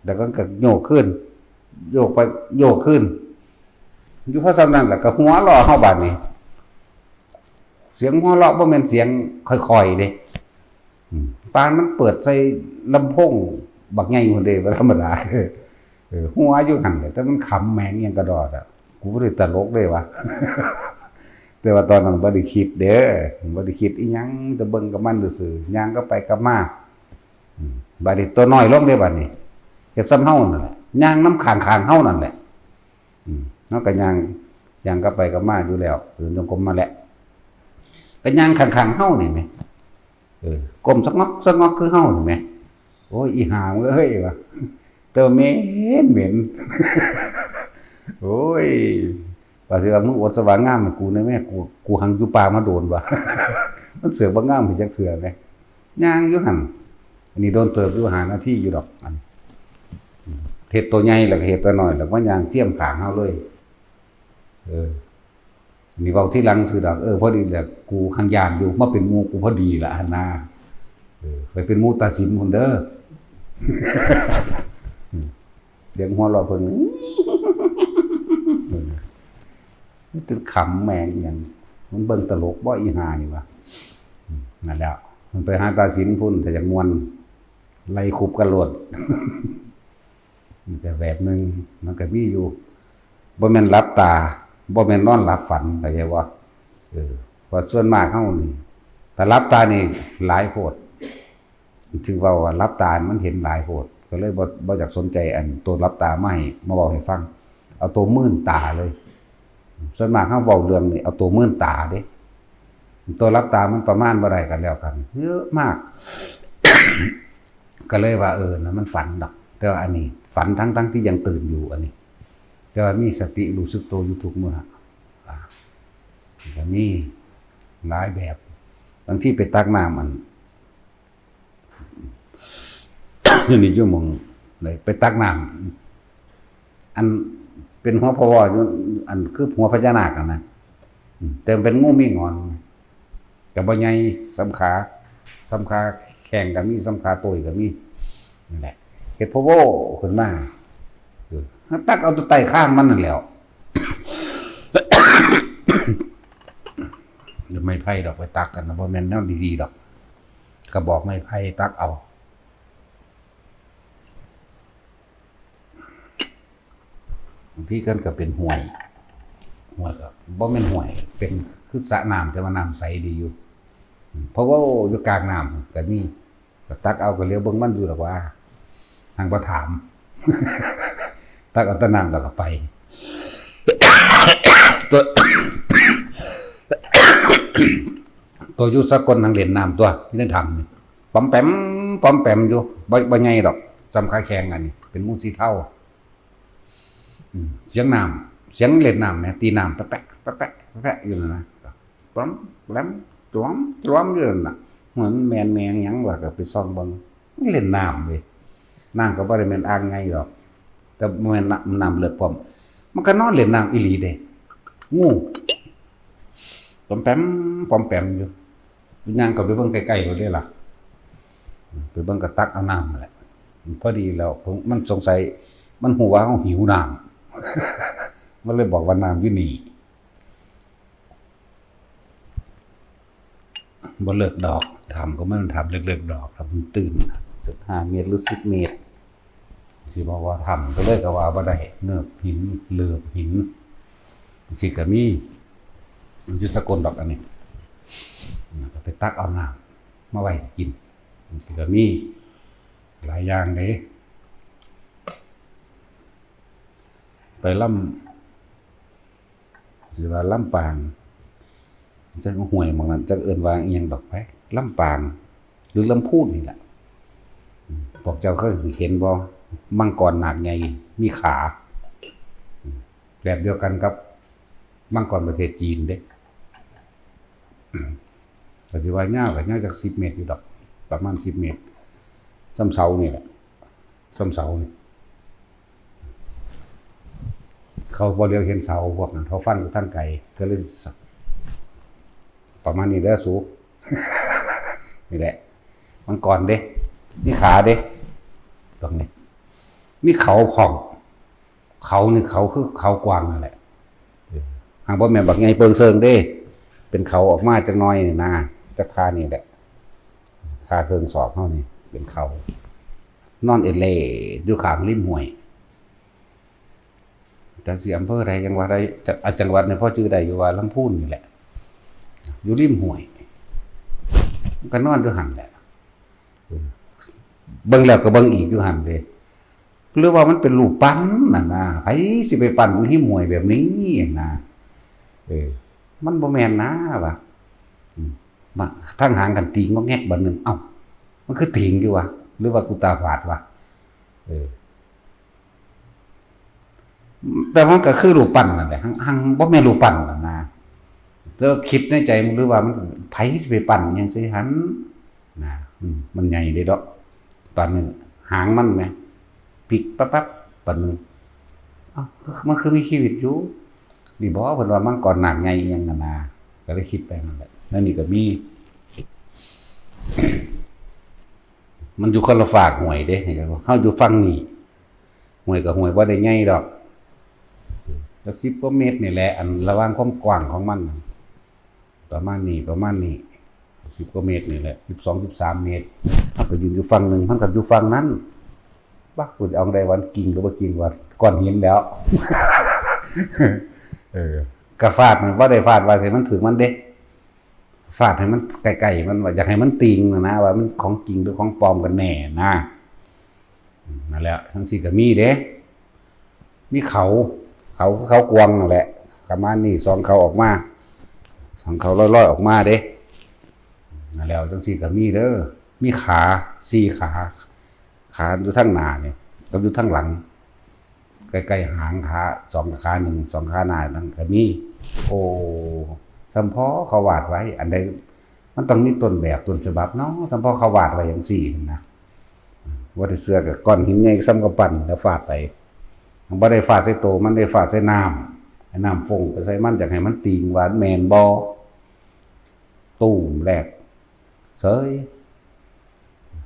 แล้วก็โยกขึ้น โยกไป โยกขึ้น อยู่พอส่ำนั้นแหละ ก็หัวเราะเฮาบาดนี้ เสียงหัวเราะบ่แม่นเสียงค่อยๆ เด้ อืม ปานมันเปิดใส่ลำโพงบักใหญ่พุ้นเด้ บ่ธรรมดา เออ หัวอยู่หั่นแหละ แต่มันขำแหมงอิหยังกะดอดอะ กูบ่ได้ตลกเด้วะ แต่ว่าตอนนั้นบ่ได้คิดเด้อ บ่ได้คิดอิหยัง แต่เบิ่งกับมันซื่อๆ ย่างกลับไปกลับมา อืม บาดนี้ตัวน้อยลงเด้ บาดนี้ เฮ็ดส่ำเฮานั่นแหละ ย่างนำข้างๆ เฮานั่นแหละ อืม เฮาก็ย่าง ย่างกลับไปกลับมาอยู่แล้ว เดินจงกรมมาแหละ ก็ย่างข้างๆ เฮานี่แหม เออ ก้มสะงอกสะงอกคือเฮานี่แหม "โอ้ย อีห่าเอ้ย" ว่า แต่ว่าเหม็นเหม็น โอ้ย ว่าสิว่า "มึงอดสว่างงามให้กูแหน่แม่ กู กูหังอยู่ป่ามาโดนว่ะ" มันเสือกบ่งามให้จักเทื่อแหม ย่างอยู่หั่น อันนี้โดนเติบอยู่ ห้านาทีอยู่ดอก อัน เฮ็ดตัวใหญ่แล้วก็เฮ็ดตัวน้อย แล้วมาย่างเทียมข้างเฮาเลย เออ นี่เว้าทีหลังซื่อดอก เออ พอดีแหละ กูหังย่านอยู่ มาเป็นหมู่กูพอดีละหั่นนา เออ ไปเป็นหมู่ตาสินพุ้นเด้อ เสียงหัวเราะเพิ่น มันจนขำแม่งอิหยัง มันเบิ่งตลกบ่อีห่านี่วะ อืม นั่นแหละ มันไปหาตาสินพุ้น ถ้าอยากม่วน ไล่คุบกันโลด มันก็แบบหนึ่ง มันก็มีอยู่ บ่แม่นหลับตา บ่แม่นนอนหลับฝัน เข้าใจบ่ เออ เพราะส่วนมากเฮานี่ ถ้าหลับตานี่หลายโพด ถือว่า ว่าหลับตามันเห็นหลายโพด ก็เลยบ่ บ่อยากสนใจอันตัวหลับตามาให้ มาเว้าให้ฟัง เอาตัวมื่นตาเลย ส่วนมากเฮาเว้าเรื่องนี่เอาตัวมื่นตาเด้ ตัวหลับตามันประมาณบ่ได้กันแล้วกัน เยอะมาก ก็เลยว่า เออ นะ มันฝันดอก แต่ว่าอันนี้ฝันทั้งๆที่ยังตื่นอยู่ อันนี้ แต่ว่ามีสติรู้สึกตัวอยู่ทุกเมื่อ อ่า ก็มีหลายแบบ บางทีไปตักน้ำอัน อยู่นี่อยู่หม่องใด ไปตักน้ำ อันเป็นหัวพะวออยู่ อันคือหัวพญานาคอะนะ อืม แต่มันเป็นงูมีหงอน ก็บ่ใหญ่ ส่ำขา ส่ำขาแข้งก็มี ส่ำขาโต้ยก็มี นั่นแหละ เฮ็ดพะโว้ขึ้นมา เออ ตักเอาตัวใต้คางมันนั่นแหล้ว ไม้ไผ่ดอก ไปตักกันนะ บ่แม่นแนวดีๆดอก กระบอกไม้ไผ่ตักเอา บางทีกันก็เป็นห้วย ห้วยก็บ่แม่นห้วย เป็นคือสระน้ำ แต่ว่าน้ำใสดีอยู่ อืม เพราะว่าอยู่กลางน้ำก็มี ก็ตักเอา ก็เหลียวเบิ่งมันอยู่ดอกว่า หังบ่ถาม ตักเอาแต่น้ำแล้วก็ไป ตัว ตัวอยู่สากลหังเล่นน้ำตัว อยู่ในถ้ำนี่ ป๋อมแป๋ม ป๋อมแป๋มอยู่ บ่ บ่ใหญ่ดอก ส่ำขาแข้งอันนี้ เป็นหมู่สีเทา อืม เสียงน้ำ เสียงเล่นน้ำแหม ตีน้ำแปะแปะ แปะแปะ แปะแปะอยู่นั่นนะ ป๋อมแป๋ม จ๋วม จ๋วมอยู่นั่นน่ะ เหมือนแม่นแมงหยังวะ ก็ไปส่องเบิ่ง มันเล่นน้ำเว้ย น้ำก็บ่ได้แม่นอ่างใหญ่ดอก แต่บ่แม่นน้ำ น้ำเลิกพร้อม มันก็นอนเล่นน้ำอีหลีเด้ งู ป๋อมแป๋ม ป๋อมแป๋มอยู่ ย่างเข้าไปเบิ่งใกล้ๆโลดเด้ล่ะ ไปเบิ่งก็ตักเอาน้ำนั่นแหละ พอดีแล้ว มันสงสัย มันฮู้ว่าเฮาหิวน้ำ มันเลยบอกว่า "น้ำอยู่นี่" บ่เลิกดอก ถ้ำก็มันถ้ำเลิกๆดอก ถ้ำตื้น จักห้าเมตรหรือสิบเมตร สิบอกว่าถ้ำก็เลยก็ว่าบ่ได้ เนิบหิน เลิบหิน จังซี้ก็มี มันอยู่สากลดอกอันนี้ ก็ไปตักเอาน้ำมาไว้กิน จังซี้ก็มี หลายอย่างเด้ ไปลำ สิว่าลำปาง จักห้วยหม่องนั้น จักเอิ้นว่าอิหยังดอกไป ลำปาง หรือลำพูนนี่แหละ อืม พวกเจ้าเคยเห็นบ่ มังกรนาคใหญ่ มีขา อืม แบบเดียวกันกับมังกรประเทศจีนเด้ อืม ก็สิว่ายาวก็ยาวจักสิบเมตรอยู่ดอก ประมาณสิบเมตร ส่ำเสานี่แหละ ส่ำเสานี่ เขาบ่เหลียวเห็นเสาพวกนั้น เขาฟันอยู่ทางไกล ก็เลยส- ประมาณนี้เด้อสู นี่แหละ มังกรเด้ มีขาเด้ พวกนี้ มีเขาพร้อม เขานี่เขาคือเขากวางนั่นแหละ เออ หากบ่แม่นบักใหญ่เปิงเซิงเด้ เป็นเขาออกมาจักหน่อยนี่นะ จักขานี่แหละ ขาเครื่องศอกเฮานี่ เป็นเขา นอนเอเล่อยู่ข้างริมห้วย จักสิอำเภอใด จังหวัดใด จะ อ่ะ จังหวัดนี่พอชื่อได้อยู่ว่าลำพูนนี่แหละ อยู่ริมห้วย มันก็นอนอยู่หั่นแหละ เออ เบิ่งแล้วก็เบิ่งอีกอยู่หั่นเด้ หรือว่ามันเป็นรูปปั้นนั่นนะ ไผสิไปปั้นอยู่ริมห้วยแบบนี้นะ เออ มันบ่แม่นนะวะ อืม มา ทางหางกันตีงอแงกบัดหนึ่ง เอ้า มันคือตีงอยู่วะ หรือว่ากูตาฝาดวะ เออ แต่มันก็คือรูปปั้นนั่นแหละ หั้งหั้งบ่แม่นรูปปั้นนั่นนะ แต่ว่าคิดในใจมันหรือว่ามัน ไผสิไปปั้นอิหยังใส่หั้นนะ อืม มันใหญ่เด้ดอก ปานนี้หางมันแหม พลิกปั๊บปั๊บ ปานนี้ เอ้า มันคือมีชีวิตอยู่ นี่บ่ เพิ่นว่ามังกรนาคใหญ่อิหยังนั่นนะ ก็เลยคิดไปนั่นแหละ แล้วนี่ก็มี มันอยู่คนละฟากห้วยเด้ เฮาอยู่ฝั่งนี้ ห้วยก็ห้วยบ่ได้ใหญ่ดอก จักสิบกว่าเมตรนี่แหละ อันระหว่างความกว้างของมัน ประมาณนี้ ประมาณนี้ สิบกว่าเมตรนี่แหละ สิบสอง สิบสามเมตร เฮาไปยืนอยู่ฝั่งหนึ่ง มันก็อยู่ฝั่งนั้น บัก กูจะเอาได้วันกิ่งหรือบ่กิ่งวะ ก้อนหินแล้ว เออ ก็ฟาดมัน บ่ได้ฟาดว่าใส่มันถืกมันเด้ ฟาดให้มันใกล้ๆมัน ว่าอยากให้มันติ่งนะ ว่ามันของจริงหรือของปลอมกันแน่นะ อืม นั่นแหละ จั่งซี้ก็มีเด้ มีเขา เขาคือเขากวางนั่นแหละ ประมาณนี้ สองเขาออกมา สองเขาลอยๆออกมาเด้ นั่นแหละ จั่งซี้ก็มีเด้อ มีขา สี่ขา ขาอยู่ทางหน้านี่ กับอยู่ทางหลัง ใกล้ๆหางขา สองขาหนึ่ง สองขาหน้านั่นก็มี โอ้ ส่ำพ้อเขาวาดไว้ อันใดมันต้องมีต้นแบบต้นฉบับเนาะ ส่ำพ้อเขาวาดไว้จั่งซี้นะ บ่ได้เชื่อก็ก้อนหินใหญ่ส่ำกำปั้นแล้วฟาดไป บ่ได้ฟาดใส่โตมัน ได้ฟาดใส่น้ำ ให้น้ำฟงไปใส่มัน อยากให้มันติ่งว่าแม่นบ่ ตูมแรก เสย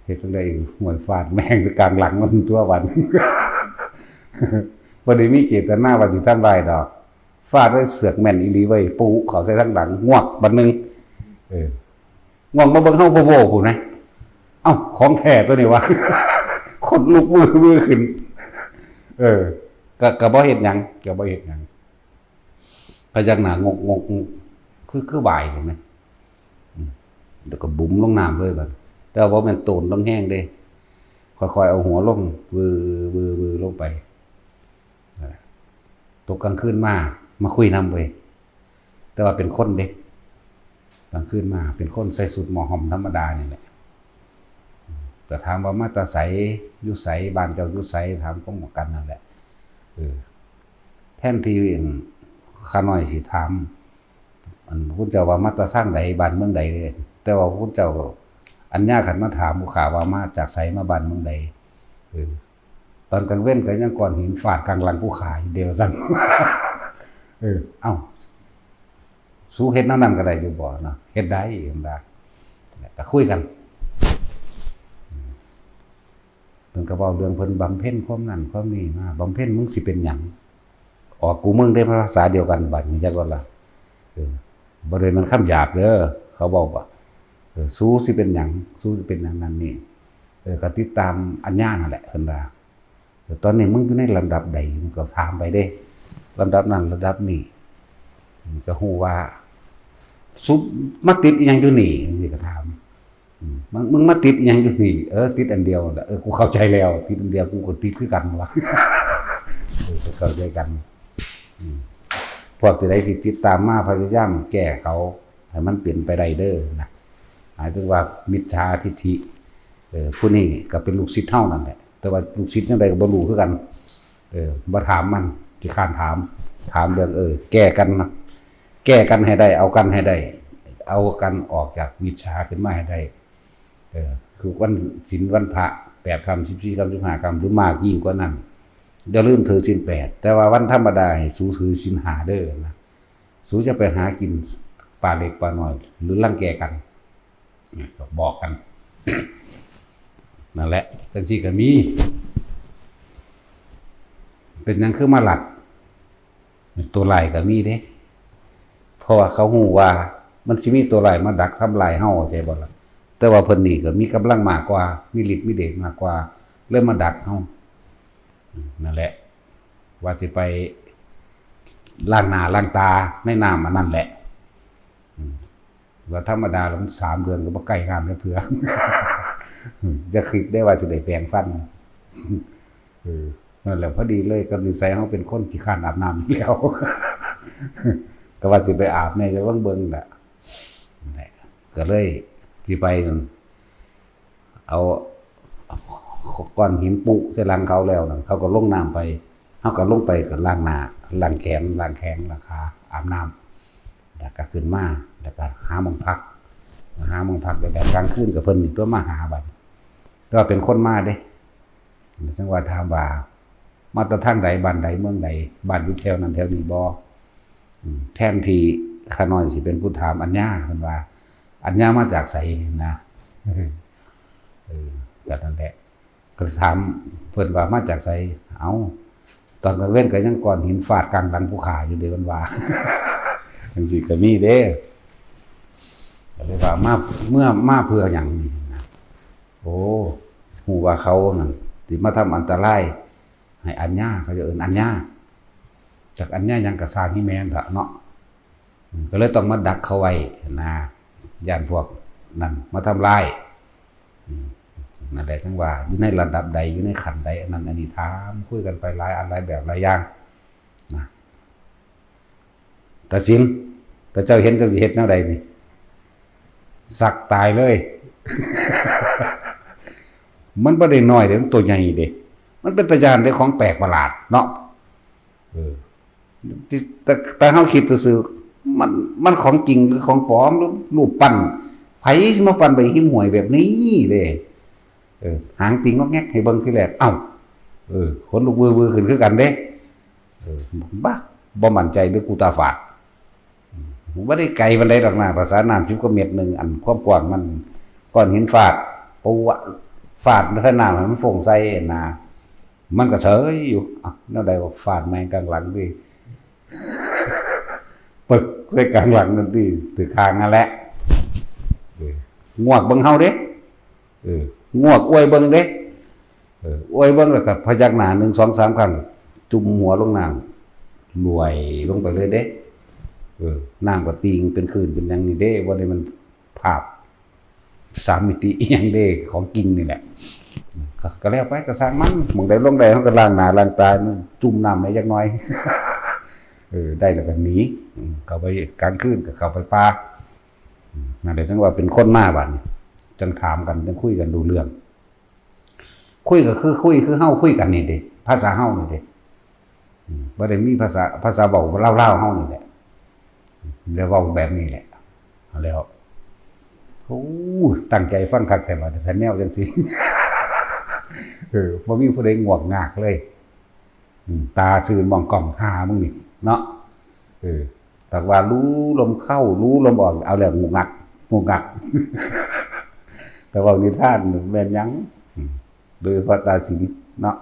เฮ็ดจั่งใด๋ ห้วย ฟาดแม่งใส่กลางหลังมันตั๊วบัด บ่ได้มีเจตนาว่าสิทำร้ายดอก ฟาดใส่เสือกแม่นอีหลีเว้ย ปุ๊เข้าใส่ทางหลัง งวกบัดหนึ่ง เออ งวกมาเบิ่งเฮาโพโพพู้นนะ เอ้า ของแท้ตัวนี้วะ ขนลุกวื้อๆขึ้น เออ ก็ ก็บ่เฮ็ดหยัง ก็บ่เฮ็ดหยัง พยักหน้างกๆๆ คือ คือไหว้เห็นไหม อืม แล้วก็บุ๋มลงน้ำเลยบัด แต่ว่าบ่แม่นโตนลงแฮงเด้ ค่อยๆเอาหัวลง วือ วือ วือลงไป นั่นแหละ ตกกลางคืนมา มาคุยนำเว้ย แต่ว่าเป็นคนเด้ กลางคืนมาเป็นคนใส่ชุดหมอห้อมธรรมดานี่แหละ อืม ก็ถามว่ามาแต่ไส อยู่ไส บ้านเจ้าอยู่ไส ถามความหมู่กันนั่นแหละ เออ แทนที่ อั่น ข้าน้อยสิถาม อัน คุณเจ้าว่ามาแต่ทางใด บ้านเมืองใด แต่ว่าคุณเจ้า อันย่าคันมาถามผู้ข้าว่ามาจากไส มาบ้านเมืองใด เออ ตอนกลางเว็นก็ยังก้อนหินฟาดกลางหลังผู้ข้าอยู่เดียวซั่น เออ เอ้า สูเฮ็ดแนวนั้นก็ได้อยู่บ่เนาะ เฮ็ดได้ เพิ่นว่า ก็คุยกัน เพิ่นก็เว้าเรื่องเพิ่นบำเพ็ญความนั้นความนี้มา บำเพ็ญมึงสิเป็นหยัง ออกกูมึงได้ภาษาเดียวกัน บัดนี้จักว่าล่ะ เออ บ่ได้มันคำหยาบเด้อ เขาเว้าว่า เออ สูสิเป็นหยัง สูสิเป็นหยังนั่นนี่ เออ ก็ติดตามอัญญานั่นแหละ เพิ่นว่า เออ ตอนนี้มึงอยู่ในลำดับใด มึงก็ถามไปเด้ ลำดับนั้นลำดับนี้ อืม ก็ฮู้ว่า สูมาติดอิหยังอยู่นี่ จั่งซี้ก็ถาม อืม มึง มึงมาติดอิหยังอยู่นี่ เออ ติดอันเดียวนั่นแหละ เออ กูเข้าใจแล้ว ติดอันเดียว กูก็ติดคือกันวะ เออ ก็เข้าใจกัน อืม พวกที่ใดที่ติดตามมา พยายามแก้เขา ให้มันเปลี่ยนไปได้เด้อนะ หมายถึงว่ามิจฉาทิฏฐิ เออ ผู้นี้ก็เป็นลูกศิษย์เฮานั่นแหละ แต่ว่าลูกศิษย์จั่งใดก็บ่รู้คือกัน เออ บ่ถามมัน ขี้คร้านถาม ถามเรื่อง เออ แก้กันนะ แก้กันให้ได้ เอากันให้ได้ เอากันออกจากมิจฉาขึ้นมาให้ได้ เออ คือวันศีลวันพระ แปดค่ำ สิบสี่ค่ำ สิบห้าค่ำ หรือมากยิ่งกว่านั้น อย่าลืมถือศีลแปด แต่ว่าวันธรรมดาให้สูถือศีลห้าเด้อนะ สูจะไปหากินปลาเล็กปลาน้อย หรือรังแกกัน เนี่ย ก็บอกกัน นั่นแหละ จั่งซี้ก็มี เป็นหยังคือมาลัด ตัวร้ายก็มีเด้ เพราะว่าเขาฮู้ว่ามันสิมีตัวร้ายมาดักทำลายเฮา เข้าใจบ่ล่ะ แต่ว่าเพิ่นนี่ก็มีกำลังมากกว่า มีฤทธิ์มีเดชมากกว่า เลยมาดักเฮา นั่นแหละ ว่าสิไปล้างหน้าล้างตาในน้ำอันนั้นแหละ อืม ว่าธรรมดาแล้วมันสามเดือนก็บ่ใกล้น้ำจักเทื่อ อย่าคิดได้ว่าสิได้แปรงฟัน เออ นั่นแหละ พอดีเลยกับนิสัยเฮาเป็นคนขี้คร้านอาบน้ำอยู่แล้ว ก็ว่าสิไปอาบแหน่ จะลองเบิ่งแหละ นั่นแหละ ก็เลยสิไปนั่น เอาก้อนหินปุ๊ใส่หลังเขาแล้วนั่น เขาก็ลงน้ำไป เฮาก็ลงไปก็ล้างหน้า ล้างแขน ล้างแข้ง ล้างขา อาบน้ำ แล้วก็ขึ้นมา แล้วก็หาหม่องพัก หาหม่องพัก แล้วก็กลางคืนก็เพิ่นนี่ตั๊วมาหาบัด แต่ว่าเป็นคนมาเด้ จั่งว่าถามว่า มาแต่ทางใด บ้านใด เมืองใด บ้านอยู่แถวนั้นแถวนี้บ่ อืม แทนที่ข้าน้อยสิเป็นผู้ถามอัญญา เพิ่นว่า อัญญามาจากไสนะ เออ ก็นั่นแหละ ก็ถามเพิ่นว่ามาจากไส เอ้า ตอนกลางเว็นก็ยังก้อนหินฟาดกลางหลังผู้ข้าอยู่เด้ เพิ่นว่า จั่งซี้ก็มีเด้ ก็เลยว่ามา เมือ มาเพื่อหยังนี่นะ โอ้ ฮู้ว่าเขานั่นสิมาทำอันตรายให้อัญญา เขาจะเอิ้นอัญญา จักอัญญาหยังก็ซ่าง อีแม่นล่ะเนาะ อืม ก็เลยต้องมาดักเขาไว้นะ ย้านพวกนั้นมาทำลาย อืม นั่นแหละ จั่งว่าอยู่ในระดับใด อยู่ในขั้นใด อันนั้นอันนี้ ถามคุยกันไปหลายอันหลายแบบหลายอย่างนะ ตาสิน ตาเจ้าเห็นเจ้าสิเฮ็ดแนวใดนี่ สักตายเลย มันบ่ได้น้อยเด้ มันตัวใหญ่เด้ มันเป็นตาย้านเด้ ของแปลกประหลาดเนาะ เออ ที่ แต่ แต่เฮาคิดซื่อๆ มัน มันของจริงหรือของปลอม หรือรูปปั้น ไผสิมาปั้นไว้หิมห้วยแบบนี้เด้ เออ หางติ่งงอกแงกให้เบิ่งทีแรก เอ้า เออ ขนลุกวือๆ ขึ้นคือกันเด้ เออ บ้า บ่มั่นใจเด้อ กูตาฝาด บ่ได้ไกลปานใดดอกนะ ภาษาน้ำสิบกว่าเมตรหนึ่ง อันความกว้างมัน ก้อนหินฟาด ปูวะ ฟาดใส่น้ำให้มันฟงใส่นะ มันก็เฉยอยู่ อ่ะ แนวใดว่าฟาดแม่งกลางหลังติ ปึกใส่กลางหลังนั่นติ ถือคางนั่นแหละ เออ งวกเบิ่งเฮาเด้ เออ งวกอวยเบิ่งเด้ เออ อวยเบิ่งแล้วก็พยักหน้าหนึ่ง สอง สามครั้ง จุ่มหัวลงน้ำ ลวยลงไปเลยเด้ เออ น้ำก็ติ่งเป็นคลื่นเป็นหยังนี่เด้ บ่ได้มันภาพสามมิติอีหยังเด้ ของจริงนี่แหละ ก็ ก็แล้วไป ก็ซ่างมัน หม่องใดลงได้ เฮาก็ล้างหน้าล้างตา จุ่มน้ำไว้จักหน่อย เออ ได้แล้วก็หนี อืม เข้าไปกลางคืนก็เข้าไปป่า อืม นั่นแหละ จั่งว่าเป็นคนมาบัดนี้ จั่งถามกัน จั่งคุยกันรู้เรื่อง คุยก็คือคุย คือเฮาคุยกันนี่เด้ ภาษาเฮานี่เด้ อืม บ่ได้มีภาษา ภาษาเว้าลาวๆ เฮานี่แหละ แล้วเว้าแบบนี้แหละ เอาแล้ว โอ้ ตั้งใจฟังคักแท้บัดนี้ คันแนวจั่งซี้ เออ บ่มีผู้ใดงวกงากเลย อืม ตาซื่นมองกล้อง หามึงนี่เนาะ เออ แต่ว่ารู้ลมเข้า รู้ลมออก เอาแล้วงุกงัก งุกงัก แต่ว่านิทานแม่นหยัง อืม โดยเฉพาะตาสินเนาะ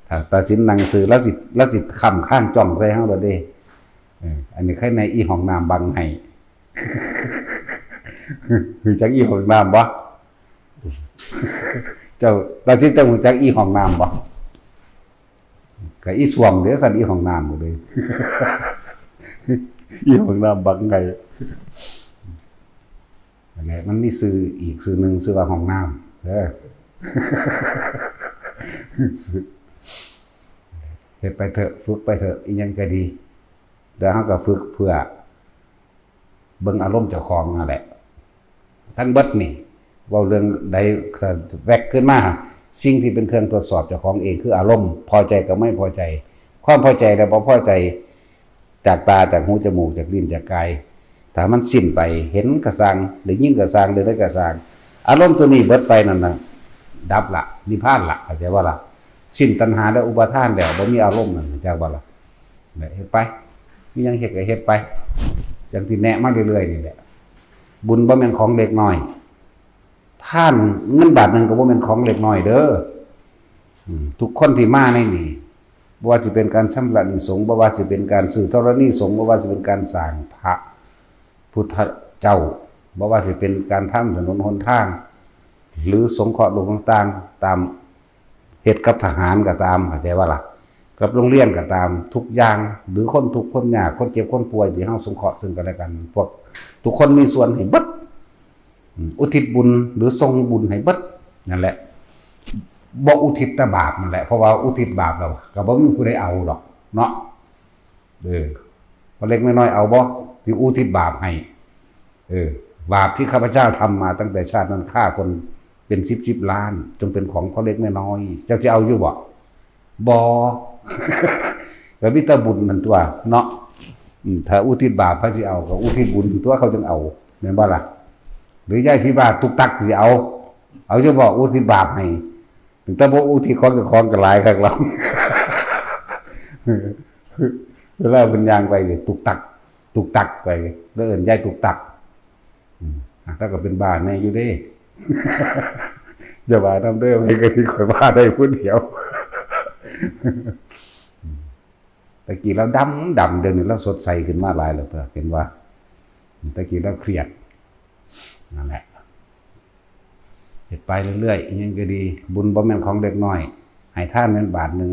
ถ้าตาสินนั่งซื่อ ลาวสิ ลาวสิค้ำคางจ้องใส่เฮาโลดเด้ เออ อันนี้ใครแน่ อีห้องน้ำบังให้ รู้จักอีห้องน้ำบ่ เจ้า ตาสิน เจ้ารู้จักอีห้องน้ำบ่ ก็อีส้วมเด้อ ซั่น อีห้องน้ำก็เลย อีห้องน้ำบังให้ นั่นแหละ มันมีชื่ออีกชื่อหนึ่ง ชื่อว่าห้องน้ำ เออ เฮ็ดไปเถอะ ฝึกไปเถอะ อีหยังก็ดี แต่เฮาก็ฝึกเพื่อเบิ่งอารมณ์เจ้าของนั่นแหละ ทั้งเบิดนี่ เว้าเรื่องใด แว็กขึ้นมา สิ่งที่เป็นเครื่องตรวจสอบเจ้าของเองคืออารมณ์ พอใจกับไม่พอใจ ความพอใจและบ่พอใจ จากตา จากหู จมูก จากลิ้น จากกาย ถ้ามันสิ้นไป เห็นก็ซ่าง ได้ยินก็ซ่าง เรื่องใดก็ซ่าง อารมณ์ตัวนี้เบิดไปนั่นน่ะ ดับละ นิพพานละ เข้าใจบ่ล่ะ สิ้นตัณหาและอุปาทานแล้ว บ่มีอารมณ์นั่น เข้าใจบ่ล่ะ เนี่ย เฮ็ดไป มีหยังเฮ็ดก็เฮ็ดไป จั่งที่แนะมาเรื่อยๆ นี่แหละ บุญบ่แม่นของเล็กน้อย ทานเงินบาทหนึ่งก็บ่แม่นของเล็กน้อยเด้อ อืม ทุกคนที่มาในนี่ บ่ว่าสิเป็นการชำระหนี้สงฆ์ บ่ว่าสิเป็นการซื้อธรณีสงฆ์ บ่ว่าสิเป็นการสร้างพระพุทธเจ้า บ่ว่าสิเป็นการทำถนนหนทาง หรือสงเคราะห์โลกต่างๆ ตาม เฮ็ดกับทหารก็ตาม เข้าใจบ่ล่ะ กับโรงเรียนก็ตาม ทุกอย่าง หรือคนทุกข์คนยาก คนเจ็บคนป่วย ที่เฮาสงเคราะห์ซึ่งกันและกัน พวกทุกคนมีส่วนให้เบิด อืม อุทิศบุญหรือส่งบุญให้เบิด นั่นแหละ บ่อุทิศแต่บาปนั่นแหละ เพราะว่าอุทิศบาปแล้ว ก็บ่มีผู้ใดเอาดอกเนาะ เออ พอเล็กน้อยเอาบ่ ที่อุทิศบาปให้ เออ บาปที่ข้าพเจ้าทำมาตั้งแต่ชาตินั้น ฆ่าคนเป็นสิบสิบล้าน จงเป็นของพ่อเล็กแม่น้อย เจ้าจะเอาอยู่บ่ บ่ ก็มีแต่บุญนั่นตัวเนาะ อืม ถ้าอุทิศบาปเขาสิเอา ก็อุทิศบุญตัวเขาจึงเอา แม่นบ่ล่ะ หรือยายผีบ้าตุกตักสิเอา เอาจะบอกอุทิศบาปให้ แต่บ่อุทิศของเจ้าของก็หลายคักแล้ว เวลาเพิ่นย่างไปนี่ตุกตัก ตุกตักไป แล้วเอิ้นยายตุกตัก อืม อ่ะ แล้วก็เป็นบ้าแน่อยู่เด้ อย่าว่านำเด้อ ไผก็สิค่อยว่าได้ผู้เดียว ตะกี้เราดำดำ เดี๋ยวนี้เราสดใสขึ้นมาหลายแล้วเด้อ เห็นว่า ตะกี้เราเครียด นั่นแหละ เฮ็ดไปเรื่อยๆ อิหยังก็ดี บุญบ่แม่นของเล็กน้อย ให้ทานแม่นบาทหนึ่ง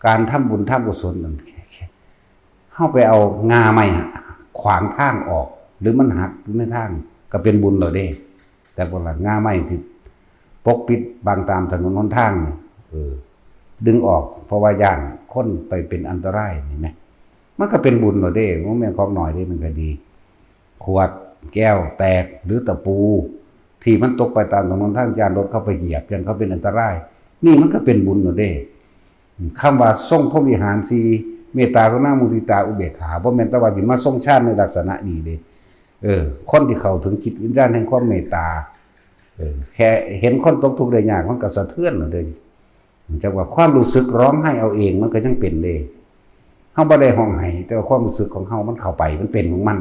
การทำบุญทำกุศลนั่น เฮาไปเอาง่าไม้ขวางทางออก หรือมันหักอยู่ในทาง ก็เป็นบุญแล้วเด้ แต่พวกละง่าไม้ที่ปกปิดบังตามถนนหนทางนี่ เออ ดึงออก เพราะว่าย้านคนไปเป็นอันตราย นี่แหม มันก็เป็นบุญแล้วเด้ บ่แม่นของน้อยเด้ มันก็ดี ขวดแก้วแตก หรือตะปู ที่มันตกไปตามถนนทาง ย้านรถเขาไปเหยียบ ย้านเขาเป็นอันตราย นี่มันก็เป็นบุญแล้วเด้ คำว่าทรงพรหมวิหารสี่ เมตตากรุณามุทิตาอุเบกขา บ่แม่นแต่ว่าสิมาทรงฌานในลักษณะนี้เด้ เออ คนที่เข้าถึงจิตวิญญาณแห่งความเมตตา เออ แค่เห็นคนตกทุกข์ได้ยาก มันก็สะเทือนแล้วเด้ จักว่าความรู้สึกร้องไห้เอาเอง มันก็ยังเป็นเด้ เฮาบ่ได้ฮ้องไห้ แต่ว่าความรู้สึกของเฮามันเข้าไป มันเป็นของมัน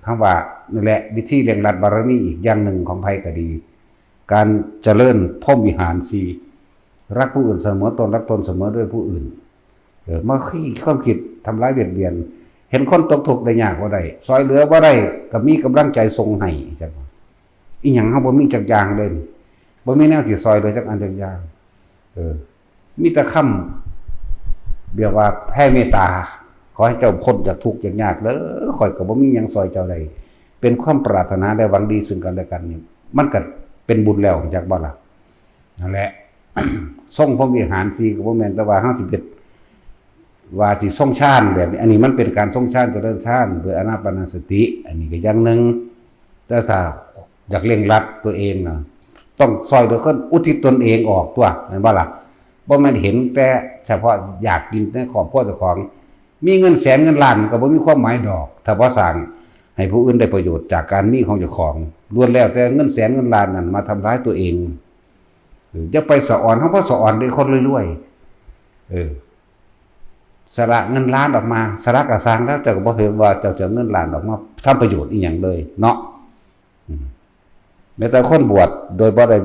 คำว่า นั่นแหละ วิธีเร่งรัดบารมีอีกอย่างหนึ่งของไผก็ดี การเจริญพรหมวิหารสี่ รักผู้อื่นเสมอตน รักตนเสมอด้วยผู้อื่น เออ มาคิดความคิดทำร้ายเบียดเบียน เห็นคนตกทุกข์ได้ยากบ่ได้ ซอยเหลือบ่ได้ ก็มีกำลังใจส่งให้ จังว่า อีหยังเฮาบ่มีจักอย่างเลย บ่มีแนวสิซอยเหลือจักอันจักอย่าง เออ มีแต่คำ แบบว่าแผ่เมตตา ขอให้เจ้าพ้นจากทุกข์จากยากเด้อ ข้อยก็บ่มีหยังซอยเจ้าได้ เป็นความปรารถนาและหวังดีซึ่งกันและกันนี่ มันก็เป็นบุญแล้ว จักบ่ล่ะ นั่นแหละ ทรงพรหมวิหารสี่ก็บ่แม่นแต่ว่าเฮาสิไปว่าสิทรงฌานแบบนี้ อันนี้มันเป็นการทรงฌาน เจริญฌานโดยอานาปานสติ อันนี้ก็อย่างหนึ่ง แต่ถ้าอยากเร่งรัดตัวเองนะ ต้องซอยเหลือคน อุทิศตนเองออกตัว แม่นบ่ล่ะ บ่แม่นเห็นแต่เฉพาะอยากกินในครอบครัวเจ้าของ มีเงินแสนเงินล้านก็บ่มีความหมายดอก ถ้าบ่สร้างให้ผู้อื่นได้ประโยชน์จากการมีของเจ้าของ ล้วนแล้วแต่เงินแสนเงินล้านนั่นมาทำร้ายตัวเอง เออ อย่าไปสะออน เฮาบ่สะออนเด้คนรวยๆ เออ สละเงินล้านออกมา สละก็ซ่างแล้ว เจ้าก็บ่เห็นว่าเจ้าจะเอาเงินล้านออกมาทำประโยชน์อีหยังเลยเนาะ อืม แม้แต่คนบวชโดยบ่ได้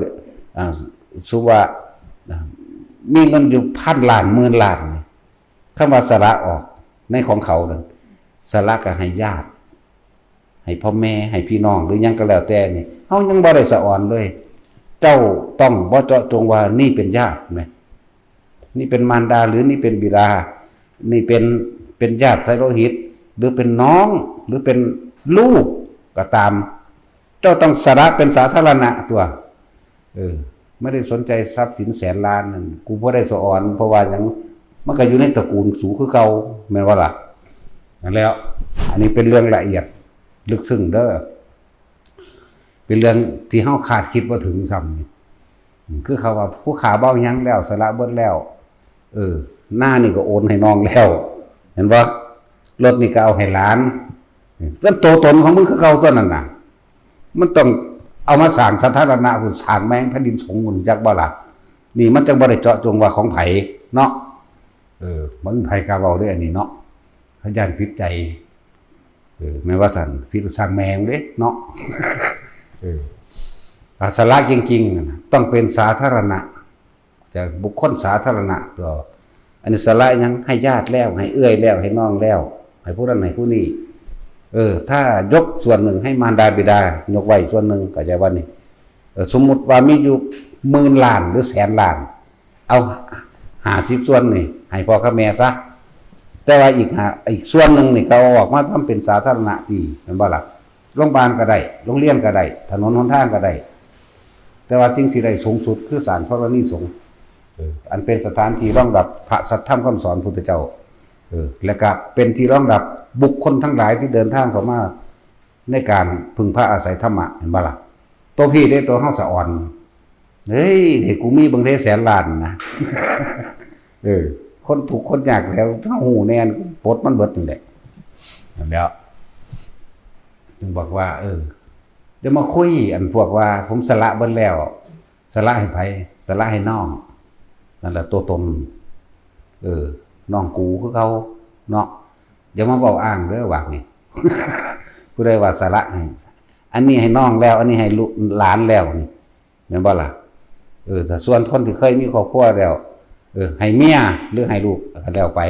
อ่า สมมุติว่า อ่า มีเงินอยู่พันล้าน หมื่นล้านนี่ คำว่าสละออกในของเขานั่น สละก็ให้ญาติ ให้พ่อแม่ ให้พี่น้อง หรือหยังก็แล้วแต่นี่ เฮายังบ่ได้สะออนเลย เจ้าต้องบ่เจาะจงว่านี่เป็นญาติแหม นี่เป็นมารดา หรือนี่เป็นบิดา นี่เป็น เป็นญาติสายโลหิต หรือเป็นน้อง หรือเป็นลูกก็ตาม เจ้าต้องสละเป็นสาธารณะตัว เออ ไม่ได้สนใจทรัพย์สินแสนล้านนั่น กูบ่ได้สะออน เพราะว่าหยัง มันก็อยู่ในตระกูลสูคือเก่า แม่นบ่ล่ะ นั่นแล้ว อันนี้เป็นเรื่องละเอียดลึกซึ้งเด้อ เป็นเรื่องที่เฮาคาดคิดบ่ถึงซ้ำนี่ อืม คือเขาว่าผู้ข้าบ่เอาหยังแล้ว สละเบิดแล้ว เออ นานี่ก็โอนให้น้องแล้ว เห็นบ่ รถนี่ก็เอาให้หลาน เป็นตัวตนของมึงคือเก่าตัวนั้นน่ะ มันต้องเอามาสร้างสาธารณะพุ้น สร้างแม่งแผ่นดินสงฆ์พุ้น จักบ่ล่ะ นี่มันจังบ่ได้เจาะจงว่าของไผเนาะ เออ บ่มีไผกล้าเว้าเด้อันนี้เนาะ เขาย้านผิดใจ เออ แม่นว่าซั่น ผิดก็ซ่างแม่งเด้เนาะ เออ อา สละจริงๆ น่ะ ต้องเป็นสาธารณะ จะบุคคลสาธารณะตัว อันนี้สละหยัง ให้ญาติแล้ว ให้เอื้อยแล้ว ให้น้องแล้ว ให้ผู้นั้น ให้ผู้นี้ เออ ถ้ายกส่วนหนึ่งให้มารดาบิดา ยกไว้ส่วนหนึ่ง เข้าใจว่านี่ เออ สมมุติว่ามีอยู่หมื่นล้านหรือแสนล้าน เอาห้าสิบส่วนนี่ให้พ่อกับแม่ซะ แต่ว่าอีกห้า อีกส่วนหนึ่งนี่ก็เอาออกมาทำเป็นสาธารณะดี แม่นบ่ล่ะ โรงบาลก็ได้ โรงเรียนก็ได้ ถนนหนทางก็ได้ แต่ว่าสิ่งที่ได้สูงสุดคือสร้างธรณีสงฆ์ เออ อันเป็นสถานที่รองรับพระสัทธรรมคำสอนพุทธเจ้า เออ และก็เป็นที่รองรับบุคคลทั้งหลายที่เดินทางเข้ามาในการพึ่งพาอาศัยธรรมะ เห็นบ่ล่ะ ตัวพี้เด้ ตัวเฮาสะออน เฮ้ย ให้กูมีเบิ่งเด้แสนล้านนะ เออ คนทุกข์คนยากแล้ว ถ้าฮู้แน่ ปลดมันเบิดนั่นแหละ นั่นแหล้ว จึงบอกว่า เออ จะมาคุยอันพวกว่า ผมสละเบิดแล้ว สละให้ไผ สละให้น้อง นั่นแหละตัวตน เออ น้องกูคือเขาเนาะ อย่ามาเว้าอ้างเด้อ ว่านี่ ผู้ใดว่าสละให้ อันนี้ให้น้องแล้ว อันนี้ให้ลูกหลานแล้วนี่ แม่นบ่ล่ะ เออ แต่ส่วนคนที่เคยมีครอบครัวแล้ว เออ ให้เมียหรือให้ลูกก็แล้วไป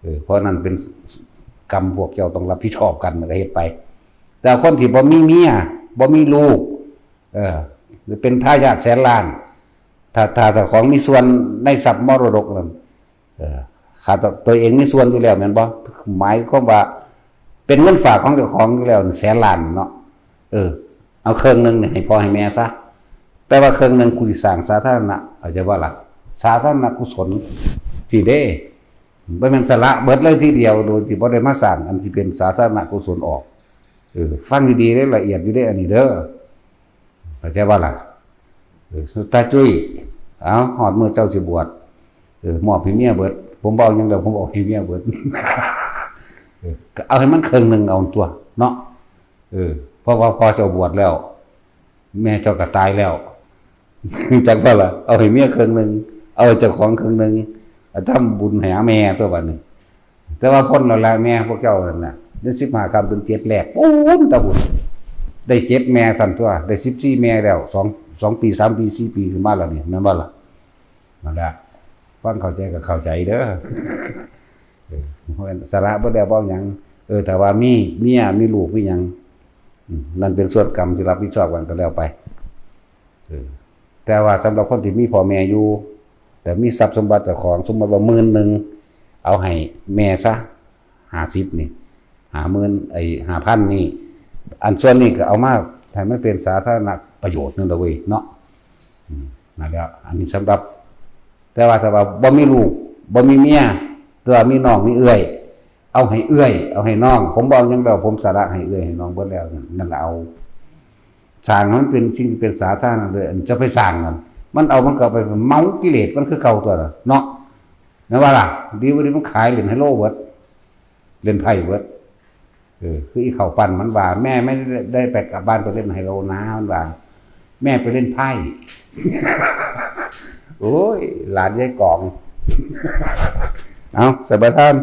เออ เพราะนั่นเป็นกรรมพวกเจ้าต้องรับผิดชอบกัน มันก็เฮ็ดไป แต่คนที่บ่มีเมีย บ่มีลูก เออ เป็นทายาทแสนล้าน ถ้า ถ้าเจ้าของมีส่วนในทรัพย์มรดกนั่น เออ ถ้าตัว ตัวเองมีส่วนอยู่แล้วแม่นบ่ หมายความว่า เป็นเงินฝากของเจ้าของอยู่แล้วแสนล้านเนาะ เออ เอาครึ่งหนึ่งนี่ให้พ่อให้แม่ซะ แต่ว่าครึ่งหนึ่งกูสิสร้างสาธารณะ เข้าใจบ่ล่ะ สาธารณกุศล ที่เด้ บ่แม่นสละเบิดเลยทีเดียว โดยที่บ่ได้มาสร้างอันที่เป็นสาธารณกุศลออก เออ ฟังดีๆเด้ ละเอียดอยู่เด้ อันนี้เด้อ เข้าใจบ่ล่ะ เออ สุดท้ายจุ้ย เอา ฮอดมื้อเจ้าสิบวช เออ มอบให้เมียเบิด ผมบ่เอาหยังดอก ผมเอาให้เมียเบิด เออ ก็เอาให้มันครึ่งหนึ่งเอาตัวเนาะ เออ เพราะว่าพ่อเจ้าบวชแล้ว แม่เจ้าก็ตายแล้ว จักบ่ล่ะ เอาให้เมียครึ่งหนึ่ง เอาให้เจ้าของครึ่งหนึ่ง เอาทำบุญให้แม่ตัวบัดนี้ แต่ว่าพ้นแล้วล่ะแม่พวกเจ้านั่นน่ะ เดือนสิบห้าค่ำเดือนเจ็ดแรก ปู๊นตะบุญ ได้เจ็ดแม่สั่นตัว ได้สิบสี่แม่แล้ว สอง สองปี สามปี สี่ปีขึ้นมาแล้วนี่ แม่นบ่ล่ะ นั่นแหละ ฟังเข้าใจก็เข้าใจเด้อ เออ เพราะฉะนั้นสละบ่ได้บ่หยัง เออ ถ้าว่ามีเมีย มีลูก มีหยัง อืม นั่นเป็นส่วนกรรมที่รับผิดชอบกันก็แล้วไป เออ แต่ว่าสำหรับคนที่มีพ่อแม่อยู่ แต่มีทรัพย์สมบัติเจ้าของ สมมติว่าหมื่นหนึ่ง เอาให้แม่ซะ ห้าสิบนี่ ห้าหมื่น ไอ้ ห้าพันนี่ อันส่วนนี้ก็เอามาให้มันเป็นสาธารณประโยชน์นั่นละเว้ยเนาะ อืม นั่นแหละ อันนี้สำหรับ แต่ว่าถ้าว่าบ่มีลูก บ่มีเมีย แต่ว่ามีน้องมีเอื้อย เอาให้เอื้อย เอาให้น้อง ผมบ่เอาหยังแล้ว ผมสละให้เอื้อยให้น้องเบิดแล้ว นั่นล่ะเอา สร้างให้มันเป็นสิ่งที่เป็นสาธารณะเลย อันจะไปสร้างนั่น มันเอามันก็ไปเมากิเลสมันคือเก่าตัวน่ะเนาะ แม่นบ่ล่ะ ดีบ่ดีมันขายเล่นไฮโลเบิด เล่นไพ่เบิด เออ คืออีข้าวปั้นมันว่า แม่ไม่ได้ไปกลับบ้านไปเล่นไฮโลนะ มันว่า แม่ไปเล่นไพ่ โอ้ย หลานยายกอง เอา สบายท่าน